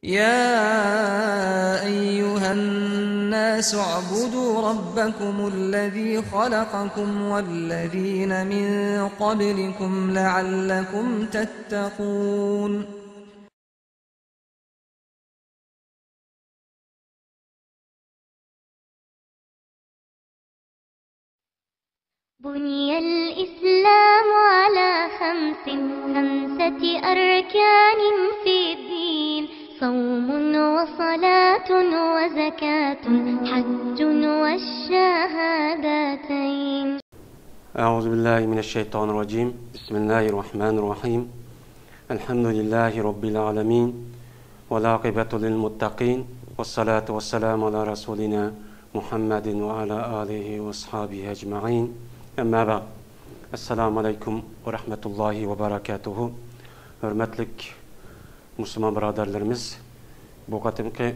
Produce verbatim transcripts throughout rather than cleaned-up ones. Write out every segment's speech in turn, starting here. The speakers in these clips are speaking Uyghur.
يا أيها الناس اعبدوا ربكم الذي خلقكم والذين من قبلكم لعلكم تتقون. بني الإسلام على خمس، خمسة أركان في الدين، صوم وصلاة وزكاة حج والشهادتين. أعوذ بالله من الشيطان الرجيم. بسم الله الرحمن الرحيم. الحمد لله رب العالمين. والعاقبة للمتقين. والصلاة والسلام على رسولنا محمد وعلى آله وأصحابه أجمعين. أما بعد. السلام عليكم ورحمة الله وبركاته. ھۆرمەتلىك مۇسۇلمان بۇرادەرلىرىمىز، بۇ قېتىمقى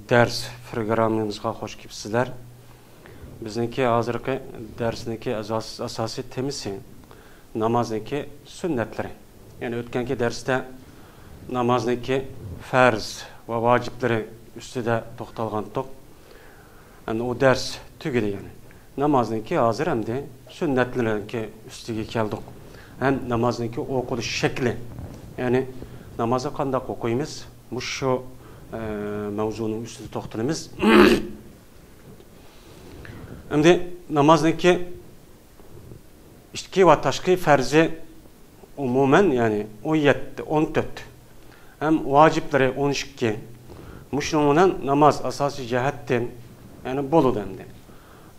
دەرس پروگراممىمىزغا خوش كېلىپسىزلەر. بىزنىڭكى ھازىرقى دەرسنىڭكى ئاساس-، ئاساسىي تېمىسى نامازنىڭكى سۈننەتلىرى. يەنى ئۆتكەنكى دەرستە نامازنىڭكى پەرز ۋە ۋاجىپلىرى ئۈستىدە توختالغانتۇق. ئەمدى ئۇ دەرس تۈگىدى يەنى. نامازنىڭكى ھازىر ئەمدى سۈننەتلىرىنىڭكى ئۈستىگە كەلدۇق. ھەم نامازنىڭكى ئوقۇلۇش شەكلى. يەنى نامازنى قانداق ئوقۇيمىز؟ مۇشۇ، ئە، مەۋزۇنىڭ ئۈستىدە توختىلىمىز. ئەمدى نامازنىڭكى ئىچكى ۋە تاشقى پەرزى ئومۇمەن، يەنى ئون يەتتە، ئون تۆت. ھەم ۋاجىپلىرى ئون ئىككى. مۇشۇنىڭ بىلەن ناماز ئاساسىي جەھەتتىن، يەنى بولىدۇ ئەمدى.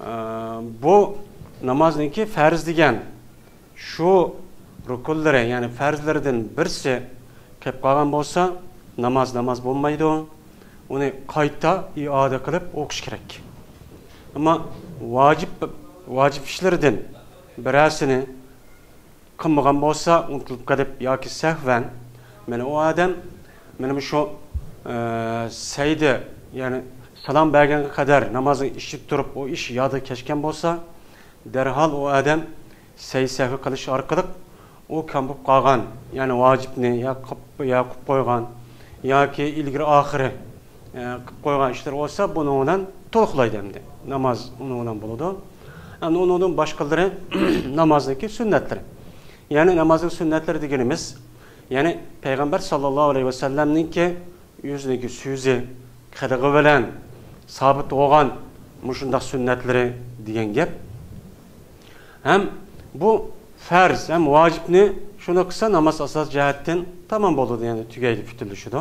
ئە، بۇ نامازنىڭكى پەرز دېگەن شۇ رۇكۇنلىرى، يەنى پەرزلىرىدىن بىرسى قېلىپ قالغان بولسا، ناماز ناماز بولمايدۇ. ئۇنى قايتا ئىئادە قىلىپ ئوقۇش كېرەك. ئەمما ۋاجىپ، ۋاجىپ ئىشلىرىدىن بىرەرسىنى قىلمىغان بولسا، ئۇنتۇلۇپ قېلىپ ياكى سەھۋەن، مانا ئۇ ئادەم، مانا مۇشۇ، ئە، سەيدە، يەنى سالام بەرگەنگە قەدەر نامازنى ئىچىدە تۇرۇپ، ئۇ ئىش يادىغا كەچكەن بولسا، دەرھال ئۇ ئادەم سەي سەھۋى قىلىش ئارقىلىق ئۇ كەم بولۇپ قالغان، يەنى ۋاجىپنى يا قىپ-، يا قىپ قويغان ياكى ئىلگىرى ئاخىرى، ئە، قىپ قويغان ئىشلىرى بولسا، بۇنىڭ بىلەن تولۇقلايدۇ ئەمدى. ناماز ئۇنىڭ بىلەن بولىدۇ. ئەمدى ئۇنىڭدىن باشقىلىرى نامازنىڭكى سۈننەتلىرى. يەنى نامازنىڭ سۈننەتلىرى دېگىنىمىز، يەنى پەيغەمبەر ساللاللاھۇ ئەلەيھى ۋەسەللەمنىڭكى ئۆزىنىڭكى سۆزى، قىلىقى بىلەن سابىت بولغان مۇشۇنداق سۈننەتلىرى دېگەن گەپ. ھەم بۇ پەرز ھەم ۋاجىپنى شۇنى قىلسا، ناماز ئاساس جەھەتتىن تامام بولىدۇ، يەنى تۈگەيدۇ، پۈتۈنلىشىدۇ.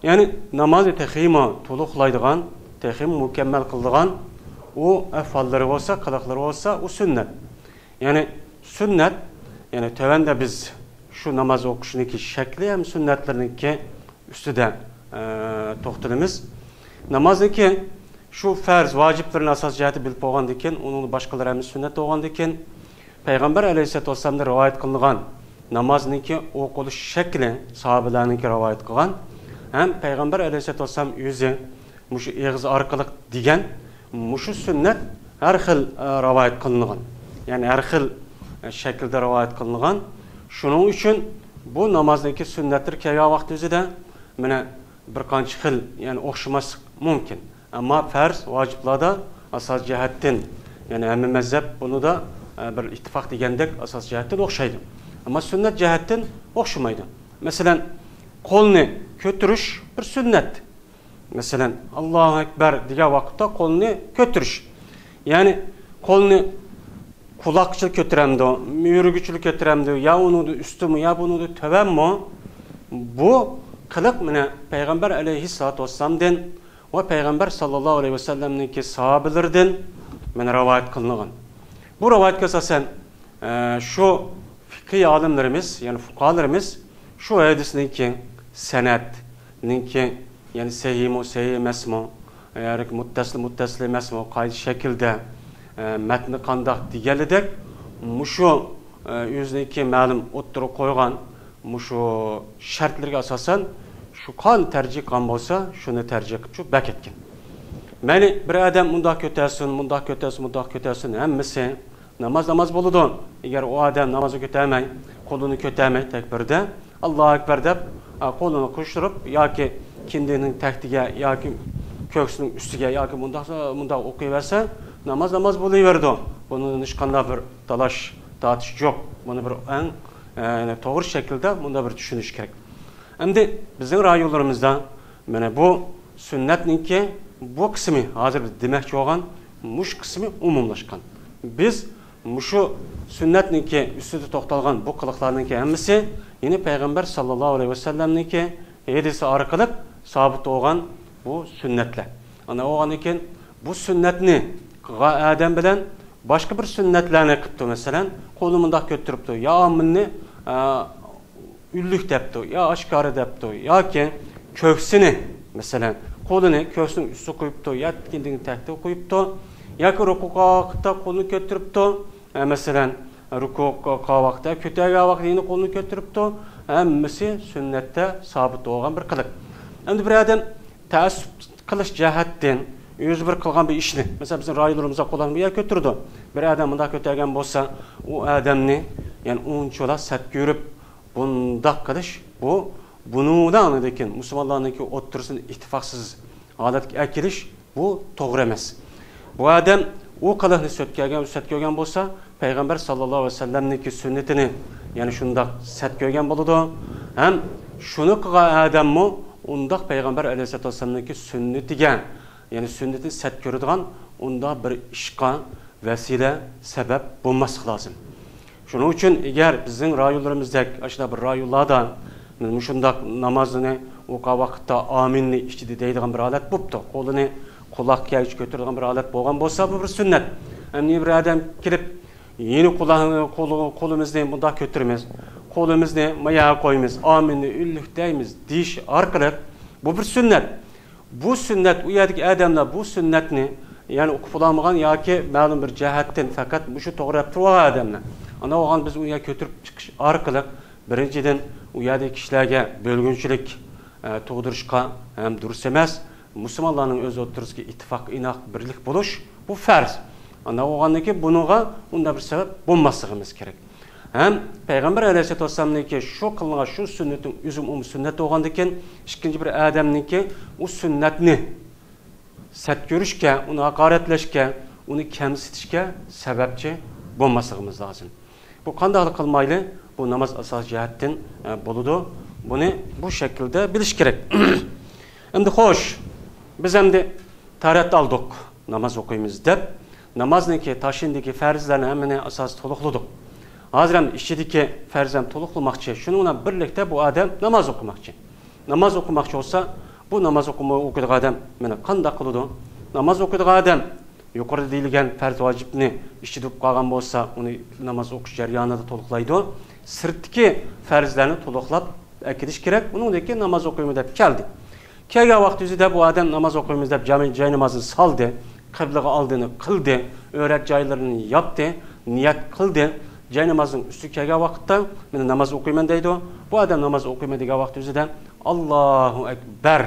يەنى نامازنى تېخىمۇ تولۇقلايدىغان، تېخىمۇ مۇكەممەل قىلىدىغان ئۇ ئەھۋاللىرى بولسا، قىلىقلىرى بولسا، ئۇ سۈننەت. يەنى سۈننەت، يەنى تۆۋەندە بىز شۇ ناماز ئوقۇشنىڭكى شەكلى ھەم سۈننەتلىرىنىڭكى ئۈستىدە، ئە، توختىلىمىز. نامازنىڭكى شۇ پەرز، ۋاجىپلىرىنى ئاساس جەھەتتە بىلىپ بولغاندىن كېيىن، ئۇنىڭ باشقىلىرى ھەممىسى سۈننەت بولغاندىن كېيىن، پەيغەمبەر ئەلەيھىسسالاتۇ ۋەسسالامدىن رىۋايەت قىلىنغان نامازنىڭكى ئوقۇلۇش شەكلى، ساھابىلەرنىڭكى رىۋايەت قىلغان ھەم پەيغەمبەر ئەلەيھىسسالاتۇ ۋەسسالام ئۆزى مۇشۇ ئېغىز ئارقىلىق دېگەن مۇشۇ سۈننەت ھەر خىل، ئە، رىۋايەت قىلىنغان. يەنى ھەر خىل، ئە، شەكىلدە رىۋايەت قىلىنغان. شۇنىڭ ئۈچۈن بۇ نامازنىڭكى سۈننەتلىرى كەلگەن ۋاقتى ئۆزىدە مانا بىر قانچە خىل، يەنى ئوخشىماسلىق مۇمكىن. ئەمما پەرز، ۋاجىپلاردا ئاساس جەھەتتىن، يەنى ھەممە مەزھەپ بۇنىدا، ئە، بىر ئىتتىپاق دېگەندەك ئاساس جەھەتتىن ئوخشايدۇ. ئەمما سۈننەت جەھەتتىن ئوخشىمايدۇ. مەسىلەن، قولنى كۆتۈرۈش بىر سۈننەت. مەسىلەن، ئاللاھۇ ئەكبەر دېگەن ۋاقىتتا قولنى كۆتۈرۈش. يەنى قولنى قۇلاقچىلا كۆتۈرەمدۇ، يۈرگۈچىلا كۆتۈرەمدۇ، يا ئۇنىڭدىن ئۈستىمۇ، يا بۇنىڭدىن تۆۋەنمۇ؟ بۇ قىلىق مانا پەيغەمبەر ئەلەيھىسسالاتۇ ۋەسسالامدىن ۋە پەيغەمبەر ساللاللاھۇ ئەلەيھى ۋەسەللەمنىڭكى ساھابىلىرىدىن مانا رىۋايەت قىلىنغان. بۇ رىۋايەتكە ئاساسەن، ئە، شۇ فىقھىي ئالىملىرىمىز، يەنى فۇقاھالىرىمىز شۇ ھەدىسنىڭكى سەنەدنىڭكى، يەنى سەھىھمۇ، سەھىھ ئەمەسمۇ، ياكى مۇتتەسىل، مۇتتەسىل ئەمەسمۇ، قايسى شەكىلدە، ئە، مەتنى قانداق دېگەنلىدەك، مۇشۇ، ئە، ئۆزىنىڭكى مەلۇم ئوتتۇرىغا قويغان مۇشۇ شەرتلىرىگە ئاساسەن، شۇ قان تەرجىھ قىلغان بولسا، شۇنى تەرجىھ قىلىپ شۇ بەك ئەتكەن. مەيلى، بىر ئادەم مۇنداق كۆتەرسۇن، مۇنداق كۆتەرسۇن، مۇنداق كۆتەرسۇن، ھەممىسى ناماز ناماز بولىدۇ. ئەگەر ئۇ ئادەم نامازنى كۆتەرمەي، قولىنى كۆتەرمەي تەكبىردە، ئاللاھۇ ئەكبەر دەپ، ئە، قولىنى قوشتۇرۇپ ياكى كىندىكنىڭ تەكتىگە ياكى كۆكسىنىڭ ئۈستىگە ياكى مۇنداق، مۇنداق ئوقۇيۋەرسە، ناماز ناماز بولۇۋېرىدۇ. بۇنىڭدا ھېچقانداق بىر تالاش تارتىش يوق. بۇنى بىر ئەڭ، ئە، يەنى توغرا شەكىلدە بۇنداق بىر چۈشىنىش كېرەك. ئەمدى بىزنىڭ رايونلىرىمىزدا مانا بۇ سۈننەتنىڭكى بۇ قىسمى، ھازىر بىز دېمەكچى بولغان مۇشۇ قىسمى ئومۇملاشقان. بىز مۇشۇ سۈننەتنىڭكى ئۈستىدە توختالغان بۇ قىلىقلارنىڭكى ھەممىسى يەنى پەيغەمبەر ساللاللاھۇ ئەلەيھى ۋەسەللەمنىڭكى ھەدىسى ئارقىلىق سابىت بولغان بۇ سۈننەتلەر. ئانا بولغاندىن كېيىن بۇ سۈننەتنى قىلغان ئادەم بىلەن باشقا بىر سۈننەتلەرنى قىپتۇ، مەسىلەن، قولىنى مۇنداق كۆتۈرۈپتۇ، يا ئامىننى، ئە، ئۈنلۈك دەپتۇ، يا ئاشكارا دەپتۇ، ياكى كۆكسىنى، مەسىلەن، قولىنى كۆكسىنىڭ ئۈستىگە قويۇپتۇ، يا كىندىكنىڭ تەكتىگە قويۇپتۇ، ياكى رۇكۇ قىلغان ۋاقىتتا قولىنى كۆتۈرۈپتۇ، ئە، مەسىلەن، رۇكۇ قىلغان ۋاقىتتا، كۆتۈرگەن ۋاقىتتا يەنە قولىنى كۆتۈرۈپتۇ، ھەممىسى سۈننەتتە سابىت بولغان بىر قىلىق. ئەمدى بىر ئادەم تەئەسسۇپ قىلىش جەھەتتىن ئۆزى بىر قىلغان بىر ئىشنى، مەسىلەن، بىزنىڭ رايونلىرىمىزدا قولىنى بۇ يەرگە كۆتۈرىدۇ. بىر ئادەم مۇنداق كۆتۈرگەن بولسا، ئۇ ئادەمنى، يەنى ئۇنچىۋالا سەت كۆرۈپ، بۇنداق قىلىش، بۇ، بۇنىڭدا ئاندىن كېيىن مۇسۇلمانلارنىڭكى ئوتتۇرىسىدا ئىتتىپاقسىز ھالەتكە ئەكېلىش، بۇ توغرا ئەمەس. بۇ ئادەم ئۇ قىلىقنى سەت كۆرگەن، سەت كۆرگەن بولسا، پەيغەمبەر ساللاللاھۇ ئەلەيھى ۋەسەللەمنىڭكى سۈننىتىنى، يەنى شۇنداق سەت كۆرگەن بولىدۇ. ھەم شۇنى قىلغان ئادەممۇ ئۇنداق پەيغەمبەر ئەلەيھىسسالاتۇ ۋەسسالامنىڭكى سۈننىتىگە، يەنى سۈننىتىنى سەت كۆرىدىغان ئۇنداق بىر ئىشقا ۋەسىلە، سەۋەب بولماسلىقى لازىم. شۇنىڭ ئۈچۈن ئەگەر بىزنىڭ رايونلىرىمىزدەك ئاشۇنداق بىر رايونلاردا مۇشۇنداق نامازنى ئوقۇغان ۋاقىتتا ئامىننى ئىچىدە دەيدىغان بىر ھالەت بوپتۇ، قولىنى قۇلاققا يەرگىچە كۆتۈرىدىغان بىر ھالەت بولغان بولسا، بۇ بىر سۈننەت. ئەمدى بىر ئادەم كېلىپ، يەنە قۇلاق-، قول-، قولىمىزنى مۇنداق كۆتۈرىمىز، قولىمىزنى ما يەرگە قويىمىز، ئامىننى ئۈنلۈك دەيمىز دېيىش ئارقىلىق، بۇ بىر سۈننەت. بۇ سۈننەت، ئۇ يەردىكى ئادەملەر بۇ سۈننەتنى، يەنى ئوقۇپ بولالمىغان ياكى مەلۇم بىر جەھەتتىن پەقەت مۇشۇ توغرا دەپ تۇرۇۋالغان ئادەملەر. ئانا بولغان بىز ئۇ يەرگە كۆتۈرۈپ چىقىش ئارقىلىق، بىرىنچىدىن، ئۇ يەردىكى كىشىلەرگە بۆلگۈنچىلىك، ئە، تۇغدۇرۇشقا ھەم دۇرۇس ئەمەس. مۇسۇلمانلارنىڭ ئۆز ئوتتۇرىسىدىكى ئىتتىپاق، ئىناق، بىرلىك بولۇش، بۇ پەرز. ئانا بولغاندىن كېيىن بۇنىڭغا ئۇنداق بىر سەۋەب بولماسلىقىمىز كېرەك. ھەم پەيغەمبەر ئەلەيھىسسالاتۇ ۋەسسالامنىڭكى شۇ قىلغان شۇ سۈننىتىنىڭ ئۆزى ئۇمۇ سۈننەت بولغاندىكىن، ئىككىنچى بىر ئادەمنىڭكى ئۇ سۈننەتنى سەت كۆرۈشكە، ئۇنى ھاقارەتلەشكە، ئۇنى كەمسىتىشكە سەۋەبچى بولماسلىقىمىز لازىم. بۇ قانداقلا قىلمايلى، بۇ ناماز ئاساسىي جەھەتتىن، ئە، بولىدۇ. بۇنى بۇ شەكىلدە بىلىش كېرەك. ئەمدى خوش، بىز ئەمدى تارەت ئالدۇق. ناماز ئوقۇيمىز دەپ، نامازنىڭكى تاشىندىكى پەرزلەرنى ھەممىنى ئاساسىي تولۇقلىدۇق. ھازىر ھەم ئىچىدىكى پەرزلەرنى تولۇقلىماقچى. شۇنىڭ بىلەن بىرلىكتە بۇ ئادەم ناماز ئوقۇماقچى. ناماز ئوقۇماقچى بولسا، بۇ ناماز ئوقۇما-، ئوقۇيدىغان ئادەم مانا قانداق قىلىدۇ؟ ناماز ئوقۇيدىغان ئادەم يۇقىرىدا دېيىلگەن پەرز ۋاجىپنى ئىچىدە بولۇپ قالغان بولسا، ئۇنى ناماز ئوقۇش جەريانىدا تولۇقلايدۇ. سىرتتىكى پەرزلەرنى تولۇقلاپ ئەكېلىش كېرەك. ئۇنىڭدىن كېيىن ناماز ئوقۇيمەن دەپ كەلدى. كەلگەن ۋاقتى ئۆزىدە بۇ ئادەم ناماز ئوقۇيمىز دەپ جامە-، جاينامازنى سالدى، قىبلىغا ئالدىنى قىلدى، ئۆرەت جايلىرىنى ياپتى، نىيەت قىلدى. جاينامازنىڭ ئۈستىگە كەلگەن ۋاقىتتا، مانا ناماز ئوقۇيمەن دەيدۇ. بۇ ئادەم ناماز ئوقۇيمەن دېگەن ۋاقتى ئۆزىدە، «ئاللاھۇ ئەكبەر»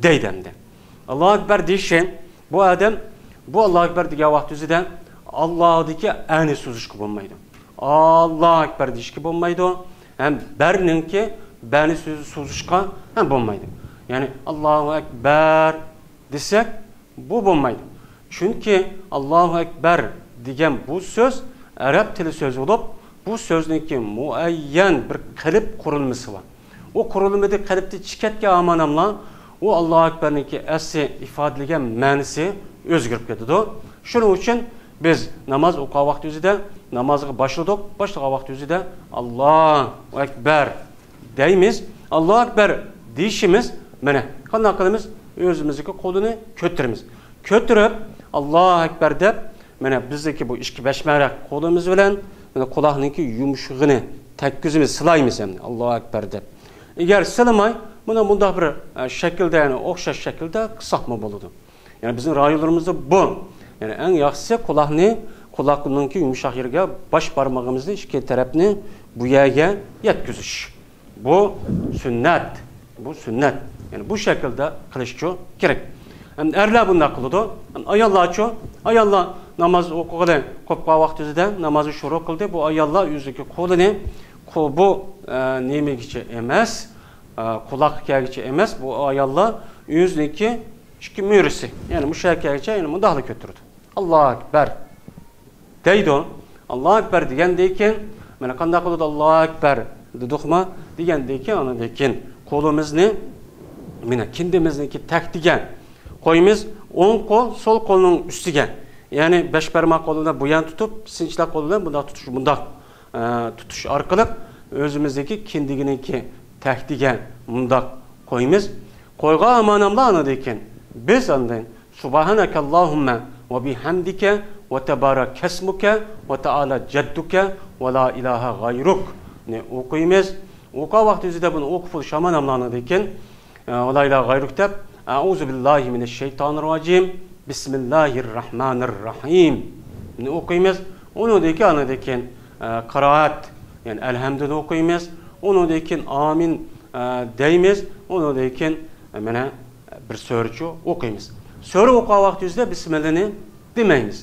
دەيدۇ ئەمدى. «ئاللاھۇ ئەكبەر» دېيىشى، بۇ ئادەم بۇ «ئاللاھۇ ئەكبەر» دېگەن ۋاقتى ئۆزىدە «ئاللاھۇ» دىكى «ئەنى» سوزۇشقا بولمايدۇ. «ئاللاھۇ ئەكبەر» دېيىشكە بولمايدۇ. ھەم «بەر»نىڭكى «بەنى» سۆزى سوزۇشقا ھەم بولمايدۇ. يەنى «ئاللاھۇ ئەكبەر» دېسەك، بۇ بولمايدۇ. چۈنكى «ئاللاھۇ ئەكبەر» دېگەن بۇ سۆز ئەرەب تىلى سۆزى بولۇپ، بۇ سۆزنىڭكى مۇئەييەن بىر قېلىپ قۇرۇلمىسى بار. ئۇ قۇرۇلمىدىن قېلىپتىن چىقىپ كەتكەن ھامان ئۇ «ئاللاھۇ ئەكبەرنىڭكى» ئەسلى ئىپادىلىگەن مەنىسى ئۆزگىرىپ كېتىدۇ. شۇنىڭ ئۈچۈن بىز ناماز ئوقۇغان ۋاقتى ئۆزىدە نامازغا باشلىدۇق، باشلىغان ۋاقتى ئۆزىدە «ئاللاھۇ ئەكبەر» دەيمىز. «ئاللاھۇ ئەكبەر» دېيىشىمىز، مانا قانداق قىلىمىز؟ ئۆزىمىزنىڭكى قولىنى كۆتۈرىمىز. كۆتۈرۈپ «ئاللاھۇ ئەكبەر» دەپ، مانا بىزنىڭكى بۇ ئىككى بەشمەرەك قولىمىز بىلەن، مانا قۇلاقنىڭكى يۇمشىقىنى تەگكۈزىمىز، سىلايمىز ئەمدى «ئاللاھۇ ئەكبەر» دەپ. ئەگەر سىلىماي، مانا بۇنداق بىر، ئە، شەكىلدە، يەنى ئوخشاش شەكىلدە قىلساقمۇ بولىدۇ. يەنى بىزنىڭ رايونلىرىمىزدا بۇ. يەنى ئەڭ ياخشىسى قۇلاقنى، قۇلاقنىڭكى يۇمشاق يېرىگە باش بارمىقىمىزنى ئىككى تەرەپنى بۇ يەرگە يەتكۈزۈش. بۇ سۈننەت. بۇ سۈننەت. يەنى بۇ شەكىلدە قىلىشچۇ كېرەك. ئەمدى ئەرلەر بۇنداق قىلىدۇ. ئەمدى ئاياللارچۇ؟ ئاياللار ناماز ئوقۇغىلى قوپقان ۋاقتىدا نامازنى شۇرۇ قىلدى. بۇ ئاياللار ئۆزىنىڭكى قولىنى قۇ-، بۇ، ئە، نېمىگىچە ئەمەس، ئە، قۇلاققا كەلگۈچە ئەمەس، بۇ ئاياللار ئۆزىنىڭكى ئىككى مۈرىسى، يەنى مۇشۇ يەرگە كەلگۈچە يەنە مۇنداقلا كۆتۈرىدۇ. «ئاللاھۇ ئەكبەر» دەيدۇ. «ئاللاھۇ ئەكبەر» دېگەندىن كېيىن، مانا قانداق قىلىدۇ؟ «ئاللاھۇ ئەكبەر» دېدۇقمۇ؟ دېگەندىن كېيىن، ئاندىن كېيىن قولىمىزنى، مانا كىندىمىزنىڭكى تەكتىگە قويىمىز. ئوڭ قول سول قولنىڭ ئۈستىگە، يەنى بەش بارماق قولىدا بۇيان تۇتۇپ، سىنچىلاق قول بىلەن بۇنداق تۇتۇش، بۇنداق ئە، تۇتۇش ئارقىلىق ئۆزىمىزدىكى كىندىكىنىڭكى تەكتىگە مۇنداق قويىمىز. قويغان ئامانەملا ئاندىن كېيىن بىز ئاندىن «سۇبھانەكەللاھۇممە ۋە بىھەمدىكە ۋە تەبارەكەسمۇكە ۋە تەئالا جەددۇكە ۋە لا ئىلاھە غەيرۇك» نى ئوقۇيمىز. ئوقۇغان ۋاقتى ئۆزىدە بۇنى ئوقۇپ بولۇش ئامانەملا ئاندىن كېيىن ئە، ۋە لا ئىلاھە غەيرۇك دەپ، «ئەئۇزۇ بىللاھى مىنەششەيتانىر راجىم، بىسمىللاھىر راھمانىر راھىم» نى ئوقۇيمىز. ئۇنىڭدىن كېيىن، ئاندىن كېيىن، ئە، قىرائەت، يەنى ئەلھەمدۇنى ئوقۇيمىز. ئۇنىڭدىن كېيىن ئامىن، ئە، دەيمىز. ئۇنىڭدىن كېيىن، ئە، مانا بىر سۈرىچۇ ئوقۇيمىز. سۈرە ئوقۇغان ۋاقتى يۈزىدە بىسمىللانى دېمەيمىز.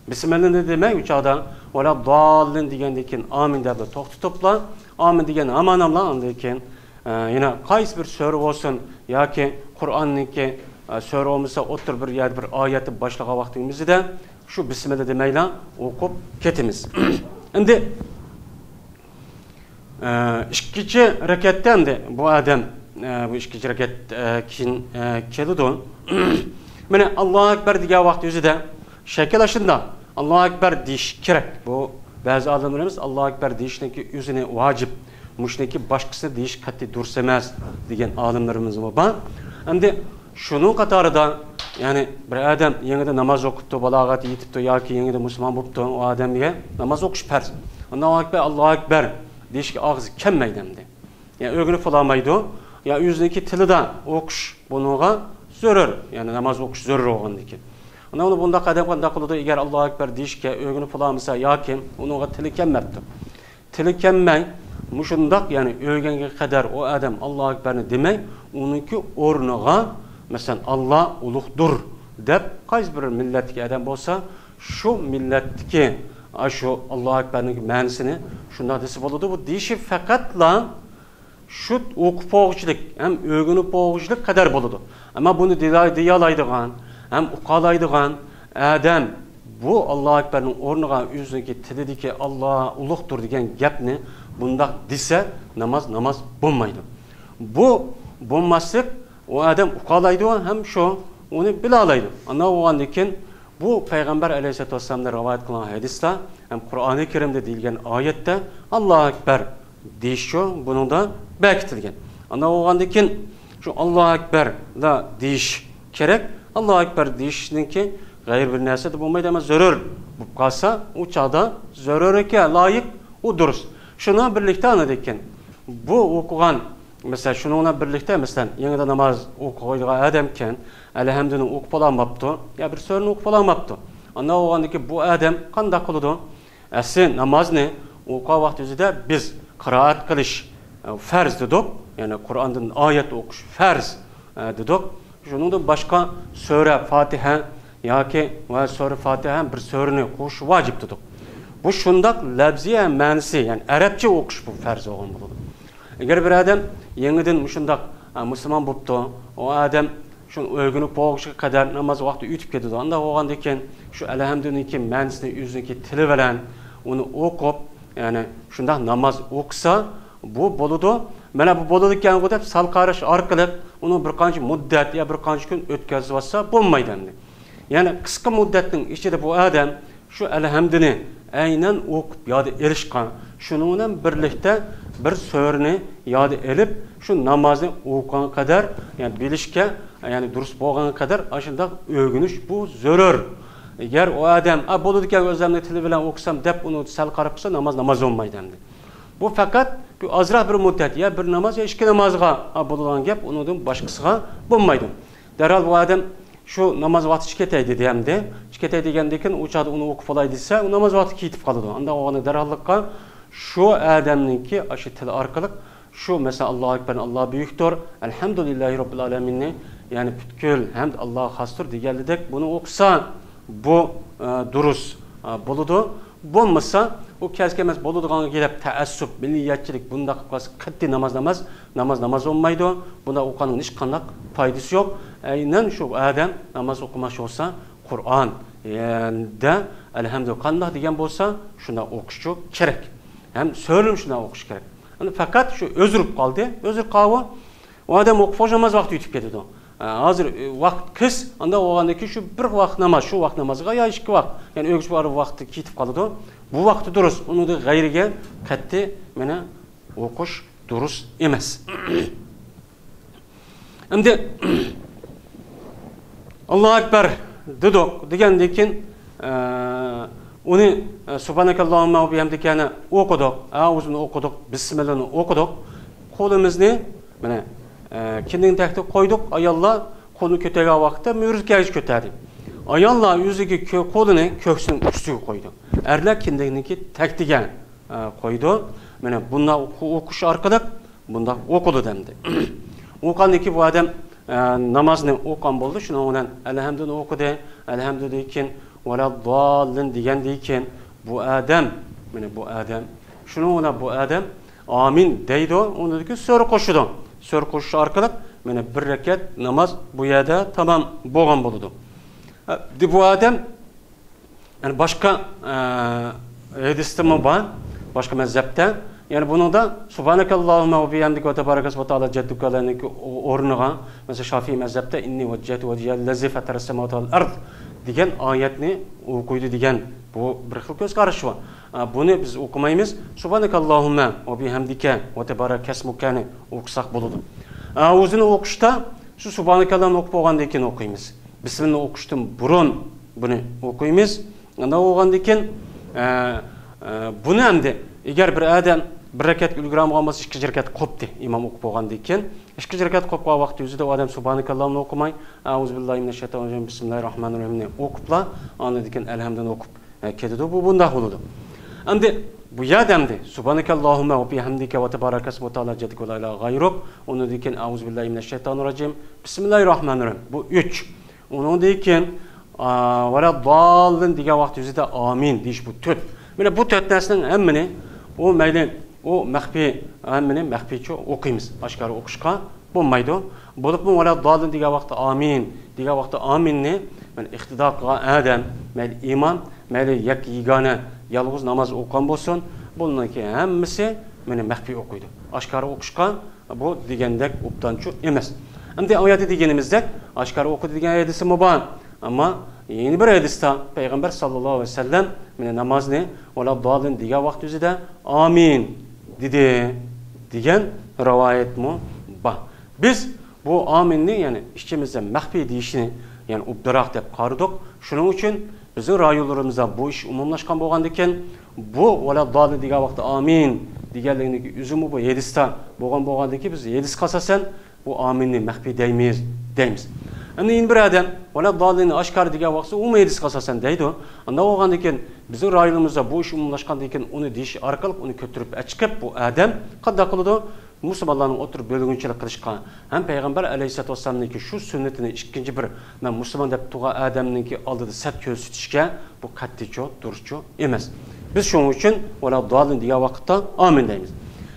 بىسمىللانى دېمەي، ئۇ چاغدا «ۋەلەدداللىن» دېگەندىن كېيىن ئامىن دەپلا توختىتىپلا، ئامىن دېگەن ئامانەملا ئاندىن كېيىن ئە، يەنە قايسى بىر سۈرە بولسۇن ياكى قۇرئاننىڭكى، ئە، سۈرە بولمىسا، ئوتتۇرا بىر يەردە بىر ئايەتنى باشلىغان ۋاقتىمىزدا شۇ بىسمىللا دېمەيلا ئوقۇپ كېتىمىز. ئەمدى، ئە، ئىككىنچى رەكەتتە ئەمدى بۇ ئادەم، ئە، بۇ ئىككىنچى رەكەت، ئە، كېيىن، ئە، كېلىدۇ. مانا، «ئاللاھۇ ئەكبەر» دېگەن ۋاقتى ئۆزىدە شەكىل ئاشۇنداق. «ئاللاھۇ ئەكبەر» دېيىش كېرەك. بۇ بەزى ئالىملىرىمىز «ئاللاھۇ ئەكبەر» دېيىشنىڭكى ئۆزىنى ۋاجىپ، مۇشۇنىڭكى باشقىسىنى دېيىش قەتئىي دۇرۇس ئەمەس دېگەن ئالىملىرىمىزمۇ بار. ئەمدى شۇنىڭ قاتارىدا، يەنى بىر ئادەم يېڭىدىن ناماز ئوقۇپتۇ، بالاغەتكە يېتىپتۇ ياكى يېڭىدىن مۇسۇلمان بوپتۇ، ئۇ ئادەمگە ناماز ئوقۇش پەرز. «ئاللاھۇ ئەكبەر، ئاللاھۇ ئەكبەر» دېيىشكە ئاغزى كەلمەيدۇ ئەمدى. يا ئۆگىنىپ بولالمايدۇ، يا ئۆزىنىڭكى تىلىدا ئوقۇش بۇنىڭغا زۆرۈر، يەنى ناماز ئوقۇش زۆرۈر بولغاندىكىن. ئانا ئۇنى بۇنداق ئادەم قانداق قىلىدۇ؟ ئەگەر «ئاللاھۇ ئەكبەر» دېيىشكە ئۆگىنىپ بولالمىسا ياكى ئۇنىڭغا تىلى كەلمەپتۇ. تىلى كەلمەي، مۇشۇنداق، يەنى ئۆگەنگەن قەدەر ئۇ ئادەم «ئاللاھۇ ئەكبەرنى» دېمەي، ئۇنىڭكى ئورنىغا، مەسىلەن، «ئاللا ئۇلۇغدۇر» دەپ، قايسى بىر مىللەتتىكى ئادەم بولسا، شۇ مىللەتتىكى، ئاشۇ «ئاللاھۇ ئەكبەرنىڭ» مەنىسىنى شۇنداق دېسە بولىدۇ. بۇ دېيىشى پەقەتلا شۇ ئوقۇپ بولغۇچىلىك ھەم ئۆگىنىپ بولغۇچىلىك قەدەر بولىدۇ. ئەمما بۇنى دېيە-، دېيەلەيدىغان ھەم ئۇقالايدىغان ئادەم بۇ «ئاللاھۇ ئەكبەرنىڭ» ئورنىغا ئۆزىنىڭكى تىلىدىكى «ئاللا ئۇلۇغدۇر» دېگەن گەپنى بۇنداق دېسە، ناماز، ناماز بولمايدۇ. بۇ بولماسلىق، ئۇ ئادەم ئۇقالايدۇ ھەم شۇ ئۇنى بىلالايدۇ. ئانداق بولغاندىن كېيىن، بۇ پەيغەمبەر ئەلەيھىسسالاتۇ ۋەسسالامدىن رىۋايەت قىلىنغان ھەدىستە ھەم قۇرئانى كەرىمدە دېيىلگەن ئايەتتە «ئاللاھۇ ئەكبەر» دېيىشچۇ، بۇنىڭدا بەكىتىلگەن. ئانداق بولغاندىن كېيىن شۇ «ئاللاھۇ ئەكبەرلا» دېيىش كېرەك. «ئاللاھۇ ئەكبەر» دېيىشنىڭكى غەيرىي بىر نەرسىدە بولمايدۇ، ئەمما زۆرۈر بولۇپ قالسا، ئۇ چاغدا زۆرۈرگە لايىق، ئۇ دۇرۇس. شۇنىڭ بىلەن بىرلىكتە ئاندىن كېيىن بۇ ئوقۇغان، مەسىلەن، شۇنىڭ بىلەن بىرلىكتە، مەسىلەن، يېڭىدا ناماز ئوقۇيدىغان ئادەمكەن، ئەلھەمدۇنى ئوقۇپ بولالماپتۇ، يا بىر سۈرىنى ئوقۇپ بولالماپتۇ. ئانداق بولغاندىن كېيىن بۇ ئادەم قانداق قىلىدۇ؟ ئەسلى نامازنى ئوقۇغان ۋاقتى ئۆزىدە بىز قىرائەت قىلىش، ئە، پەرز دېدۇق، يەنى قۇرئاندىن ئايەت ئوقۇش پەرز، ئە، دېدۇق. شۇنىڭدىن باشقا سۈرە فاتىھە ياكى ۋە سۈرە فاتىھە ھەم بىر سۈرىنى قوشۇش ۋاجىپ دېدۇق. بۇ شۇنداق لەپزىي مەنىسى، يەنى ئەرەبچە ئوقۇش بۇ پەرز بولغان بولىدۇ. ئەگەر بىر ئادەم يېڭىدىن مۇشۇنداق، ئە، مۇسۇلمان بوپتۇ، ئۇ ئادەم شۇنى ئۆگىنىپ بولغۇچىغا قەدەر ناماز ۋاقتى ئۆتۈپ كېتىدۇ. ئانداق بولغاندىن كېيىن شۇ ئەلھەمدۇنىڭكى مەنىسىنى ئۆزىنىڭكى تىلى بىلەن ئۇنى ئوقۇپ، يەنى شۇنداق ناماز ئوقۇسا، بۇ بولىدۇ. مانا بۇ بولىدىكەنغۇ دەپ سەل قاراش ئارقىلىق ئۇنى بىر قانچە مۇددەت يا بىر قانچە كۈن ئۆتكۈزۈۋاتسا بولمايدۇ ئەمدى. يەنى قىسقا مۇددەتنىڭ ئىچىدە بۇ ئادەم شۇ ئەلھەمدىنى ئەينەن ئوقۇپ ياد ئېلىشقا، شۇنىڭ بىلەن بىرلىكتە بىر سۈرىنى ياد ئېلىپ، شۇ نامازنى ئوقۇغان قەدەر، يەنى بىلىشكە، يەنى دۇرۇس بولغان قەدەر ئاشۇنداق ئۆگىنىش بۇ زۆرۈر. ئەگەر ئۇ ئادەم، «ئا، بولىدىكەن، ئۆزۈمنىڭ تىلى بىلەن ئوقۇسام» دەپ ئۇنى سەل قاراپ قىلسا، ناماز ناماز بولمايدۇ ئەمدى. بۇ پەقەت بىر ئازراق بىر مۇددەت، يا بىر ناماز، يا ئىككى نامازغا، ئا، بولىدىغان گەپ، ئۇنىڭدىن باشقىسىغا بولمايدۇ. دەرھال بۇ ئادەم شۇ ناماز ۋاقتى چىقىپ كېتەي دېدى ئەمدى. چىقىپ كېتەي دېگەندىن كېيىن ئۇ چاغدا ئۇنى ئوقۇپ بولاي دېسە، ئۇ ناماز ۋاقتى كېتىپ قالىدۇ. ئانداق بولغاندا دەرھاللىققا شۇ ئادەمنىڭكى ئاشۇ تىلى ئارقىلىق شۇ، مەسىلەن، «ئاللاھۇ ئەكبەر، ئاللا بۈيۈكتۇر، ئەلھەمدۇلىللاھى رەببىل ئالەمىننى»، يەنى «پۈتكۈل ھەمد ئاللاغا خاستۇر» دېگەنلىدەك بۇنى ئوقۇسا، بۇ، ئە، دۇرۇس، ئە، بولىدۇ. بولمىسا، ئۇ كەلسە كەلمەس بولىدىغانغا كېلىپ، تەئەسسۇپ، مىللىيەتچىلىك، بۇنداق قىلىپ قالسا، قەتئىي ناماز، ناماز، ناماز، ناماز بولمايدۇ. بۇنداق ئوقۇغاننىڭ ھېچقانداق پايدىسى يوق. ئەينەن شۇ ئادەم ناماز ئوقۇماقچى بولسا، قۇرئان، يەنە ئەلھەمدۇ قانداق دېگەن بولسا، شۇنداق ئوقۇشى كېرەك. ھەم سۈرىنى شۇنداق ئوقۇشى كېرەك. ئەمدى پەقەت شۇ ئۆزگىرىپ قالدى. ئۆزگىرىپ قالۇۋ، ئۇ ئادەم ئوقۇپ بولالماس، ۋاقىت ئۆتۈپ كېتىدۇ. ئە، ھازىر، ئە، ۋاقىت قىس، ئاندا بولغاندىن كېيىن شۇ بىر ۋاق ناماز، شۇ ۋاق نامازغا يا ئىككى ۋاق، يەنى ئۆگىنىش بار ۋاقتى كېتىپ قالىدۇ. بۇ ۋاقتى دۇرۇس، ئۇنىڭدىن غەيرىگە قەتئىي مانا ئوقۇش دۇرۇس ئەمەس. ئەمدى ئاللاھۇ ئەكبەر دېدۇق، دېگەندىن كېيىن، ئە، ئۇنى، ئە، سۇبھانەكەللاھۇممە ۋە بىھەمدىكەنى ئوقۇدۇق، ئەئۇزۇنى ئوقۇدۇق، بىسمىللانى ئوقۇدۇق. قولىمىزنى مانا، ئە، كىندىكنىڭ تەكتىگە قويدۇق. ئاياللار قولىنى كۆتەرگەن ۋاقىتتا مۈرىسى كەلگۈچە كۆتەردى. ئاياللار ئۆزىگە كۆ-، قولىنى كۆكسىنىڭ ئۈستىگە قويدى. ئەرلەر كىندىكنىڭكى تەكتىگە، ئە، قويىدۇ. مانا بۇنداق ئوقۇ-، ئوقۇش ئارقىلىق بۇنداق ئوقۇلىدۇ ئەمدى. ئوقۇغاندىن كېيىن بۇ ئادەم، ئە، نامازنى ئوقۇغان بولدى. شۇنىڭ بىلەن ئەلھەمدۇنى ئوقۇدى. ئەلھەمدۇدىن كېيىن ۋەلەدداللىن دېگەندىن كېيىن بۇ ئادەم، مانا بۇ ئادەم، شۇنىڭ بىلەن بۇ ئادەم ئامىن دەيدۇ. ئۇنىڭدىن كېيىن سۈرە قوشىدۇ. سۈرە قوشۇش ئارقىلىق مانا بىر رەكەت ناماز بۇ يەردە تامام بولغان بولىدۇ. ئە، بۇ ئادەم يەنى باشقا، ئە، ھەدىستىمۇ بار، باشقا مەزھەپتە. يەنى بۇنىڭدا سۇبھانەكەللاھۇممە ۋە بىھەمدىكە ۋە تەبارەكەسمۇكە ۋە تەئالە جەددۇكەنىڭكى ئورنىغا، مەسىلەن، شافىئىي مەزھەپتە ئىننى ۋەججەھتۇ ۋەجىھىيە لىللەزى فەتەرەس سەماۋاتى ۋەل ئەرز دېگەن ئايەتنى ئوقۇيدۇ دېگەن بۇ بىر خىل كۆز قارىشى بار. ئە، بۇنى بىز ئوقۇمايمىز. سۇبھانەكەللاھۇممە ۋە بىھەمدىكە ۋە تەبارەكەسمۇكەنى ئوقۇساق بولىدۇ. ئە، ئەئۇزۇنى ئوقۇشتا شۇ سۇبھانەكەللاھنى ئوقۇپ بولغاندىن كېيىن ئوقۇيمىز. بىسمىللانى ئوقۇشتىن بۇرۇن بۇنى ئوقۇيمىز. ئاندىن بولغاندىن كېيىن، ئە، ئە، بۇنى ئەمدى ئەگەر بىر ئادەم بىر رەكەتكە ئۈلگۈرەلمىگەن بولسا، ئىككىنچى رەكەت قوپتى. ئىمام ئوقۇپ بولغاندىن كېيىن، ئىككىنچى رەكەت قوپقان ۋاقتى ئۆزىدە ئۇ ئادەم سۇبھانەكەللاھنى ئوقۇماي، ئەئۇزۇبىللاھىمىنەششەيتانىررەجىم، بىسمىللاھىررەھمانىررەھىمنى ئوقۇپلا، ئاندىن كېيىن ئەلھەمدۇنى ئوقۇپ، ئە، كېتىدۇ. بۇ بۇنداق بولىدۇ. ئەمدى بۇ يەردە ئەمدى سۇبھانەكەللاھۇممە ۋە بىھەمدىكە ۋە تەبارەكەسمۇكە ۋە تەئالە جەددۇكە ۋە لا ئىلاھە غەيرۇك، ئۇنىڭدىن كېيىن ئەئۇزۇبىللاھىمىنەششەيتانىررەجىم، بىسمىللاھىررەھمانىررەھىم. بۇ ئۈچ. ئۇنىڭدىن كېيىن، ئا، ۋەلەدداللىن دېگەن ۋاقىت يۈزىدە ئامىن دېيىش، بۇ تۆت. مانا بۇ تۆت نەرسىنىڭ ھەممىنى، ئۇ مەيلى، ئۇ مەخپىي، ھەممىنى مەخپىيچە ئوقۇيمىز. ئاشكارا ئوقۇشقا بولمايدۇ. بولۇپمۇ ۋەلەدداللىن دېگەن ۋاقىتتا ئامىن دېگەن ۋاقىتتا ئامىننى مانا ئىقتىدا قىلغان ئادەم، مەيلى ئىمام، مەيلى يەككە يېگانە يالغۇز ناماز ئوقۇغان بولسۇن، بۇنىڭكى ھەممىسى مانا مەخپىي ئوقۇيدۇ. ئاشكارا ئوقۇشقا بۇ دېگەندەك ئوبدانچۇ ئەمەس. ئەمدى ئۇ يەردە دېگىنىمىزدەك، ئاشكارا ئوقۇدى دېگەن ھەدىسىمۇ بار. ئەمما يەنە بىر ھەدىستە پەيغەمبەر ساللاللاھۇ ئەلەيھى ۋەسەللەم مانا نامازنى ۋەلەدداللىن دېگەن ۋاقىت ئۆزىدە ئامىن دېدى دېگەن رىۋايەتمۇ بار. بىز بۇ ئامىننى، يەنى ئىچىمىزدە مەخپىي دېيىشنى، يەنى ئوبدانراق دەپ قارىدۇق. شۇنىڭ ئۈچۈن بىزنىڭ رايونلىرىمىزدا بۇ ئىش ئومۇملاشقان بولغاندىكىن، بۇ ۋەلەدداللىن دېگەن ۋاقىتتا ئامىن دېگەنلىكنىڭ ئۆزىمۇ بۇ ھەدىستە بولغان بولغاندىكىن، بىز ھەدىسكە ئاساسەن بۇ ئامىننى مەخپىي دەيمىز، دەيمىز. ئەمدى يەنە بىر ئادەم ۋەلەدداللىننى ئاشكارا دېگەن ۋاقىتتا ئۇمۇ ھەدىسكە ئاساسەن دەيدۇ. ئانداق بولغاندىكىن، بىزنىڭ رايونىمىزدا بۇ ئىش ئومۇملاشقاندىن كېيىن، ئۇنى دېيىش ئارقىلىق ئۇنى كۆتۈرۈپ ئەچىقىپ، بۇ ئادەم قانداق قىلىدۇ؟ مۇسۇلمانلارنىڭ ئوتتۇرا بۆلگۈنچىلىك قىلىشقا ھەم پەيغەمبەر ئەلەيھىسسالاتۇ ۋەسسالامنىڭكى شۇ سۈننىتىنى ئىككىنچى بىر، مەن مۇسۇلمان دەپ تۇرغان ئادەمنىڭكى ئالدىدا سەت كۆرسىتىشكە بۇ قەتئىيچۇ، دۇرۇسچۇ ئەمەس. بىز شۇنىڭ ئۈچۈن ۋەلەدداللىن دېگەن ۋاقىتتا ئامىن دەيمىز.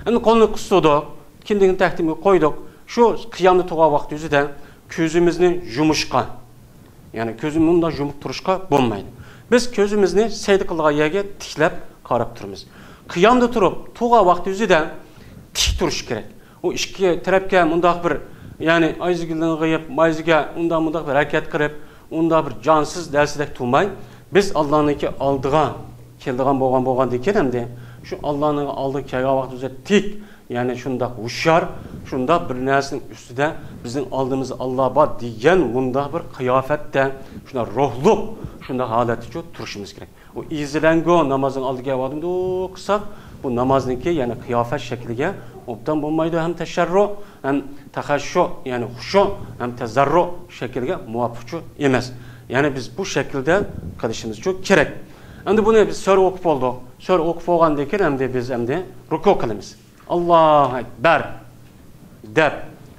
ئەمدى قولنى قىستۇردۇق، كىندىكنى تەختىمىزگە قويدۇق. شۇ قىيامدا تۇرغان ۋاقتى يۈزىدە كۆزىمىزنى يۇمۇشقا، يەنى كۆزنى مۇنداق يۇمۇپ تۇرۇشقا بولمايدۇ. بىز كۆزىمىزنى سەجدە قىلىدىغان يەرگە تىكلەپ قاراپ تۇرىمىز. قىيامدا تۇرۇپ، تۇرغان ۋاقتى يۈزىدە تىك تۇرۇش كېرەك. ئۇ ئىككى تەرەپكە مۇنداق بىر، يەنى ئايزىگىلىنغىيىپ، مايزىگە ئۇنداق مۇنداق بىر ھەرىكەت قىلىپ، ئۇنداق بىر جانسىز نەرسىدەك تۇرماي، بىز ئاللانىڭكى ئالدىغا كېلىدىغان بولغان، بولغاندىكىن ئەمدى شۇ ئاللانىڭ ئالدىغا كەلگەن ۋاقتىمىزدا تىك، يەنى شۇنداق ھوشيار، شۇنداق بىر نەرسىنىڭ ئۈستىدە بىزنىڭ ئالدىمىزدا ئاللا بار دېگەن مۇنداق بىر قىياپەتتە، شۇنداق روھلۇق، شۇنداق ھالەتتىچۇ تۇرۇشىمىز كېرەك. ئۇ ئىززىلەنگۇ نامازنىڭ ئالدىغا كەلگەن ۋاقتىمىزدا قىلساق، بۇ نامازنىڭكى، يەنى قىياپەت شەكلىگە ئوبدان بولمايدۇ، ھەم تەشەررۇ، ھەم تەخەششۇ، يەنى خۇشۇ، ھەم تەزەررۇ شەكلىگە مۇۋاپىقچۇ ئەمەس. يەنى بىز بۇ شەكىلدە قىلىشىمىزچۇ كېرەك. ئەمدى بۇنى بىز سۈرە ئوقۇپ بولدۇق. سۈرە ئوقۇپ بولغاندىن كېيىن ئەمدى بىز ئەمدى رۇكۇ قىلىمىز. ئاللاھۇ ئەكبەر دەپ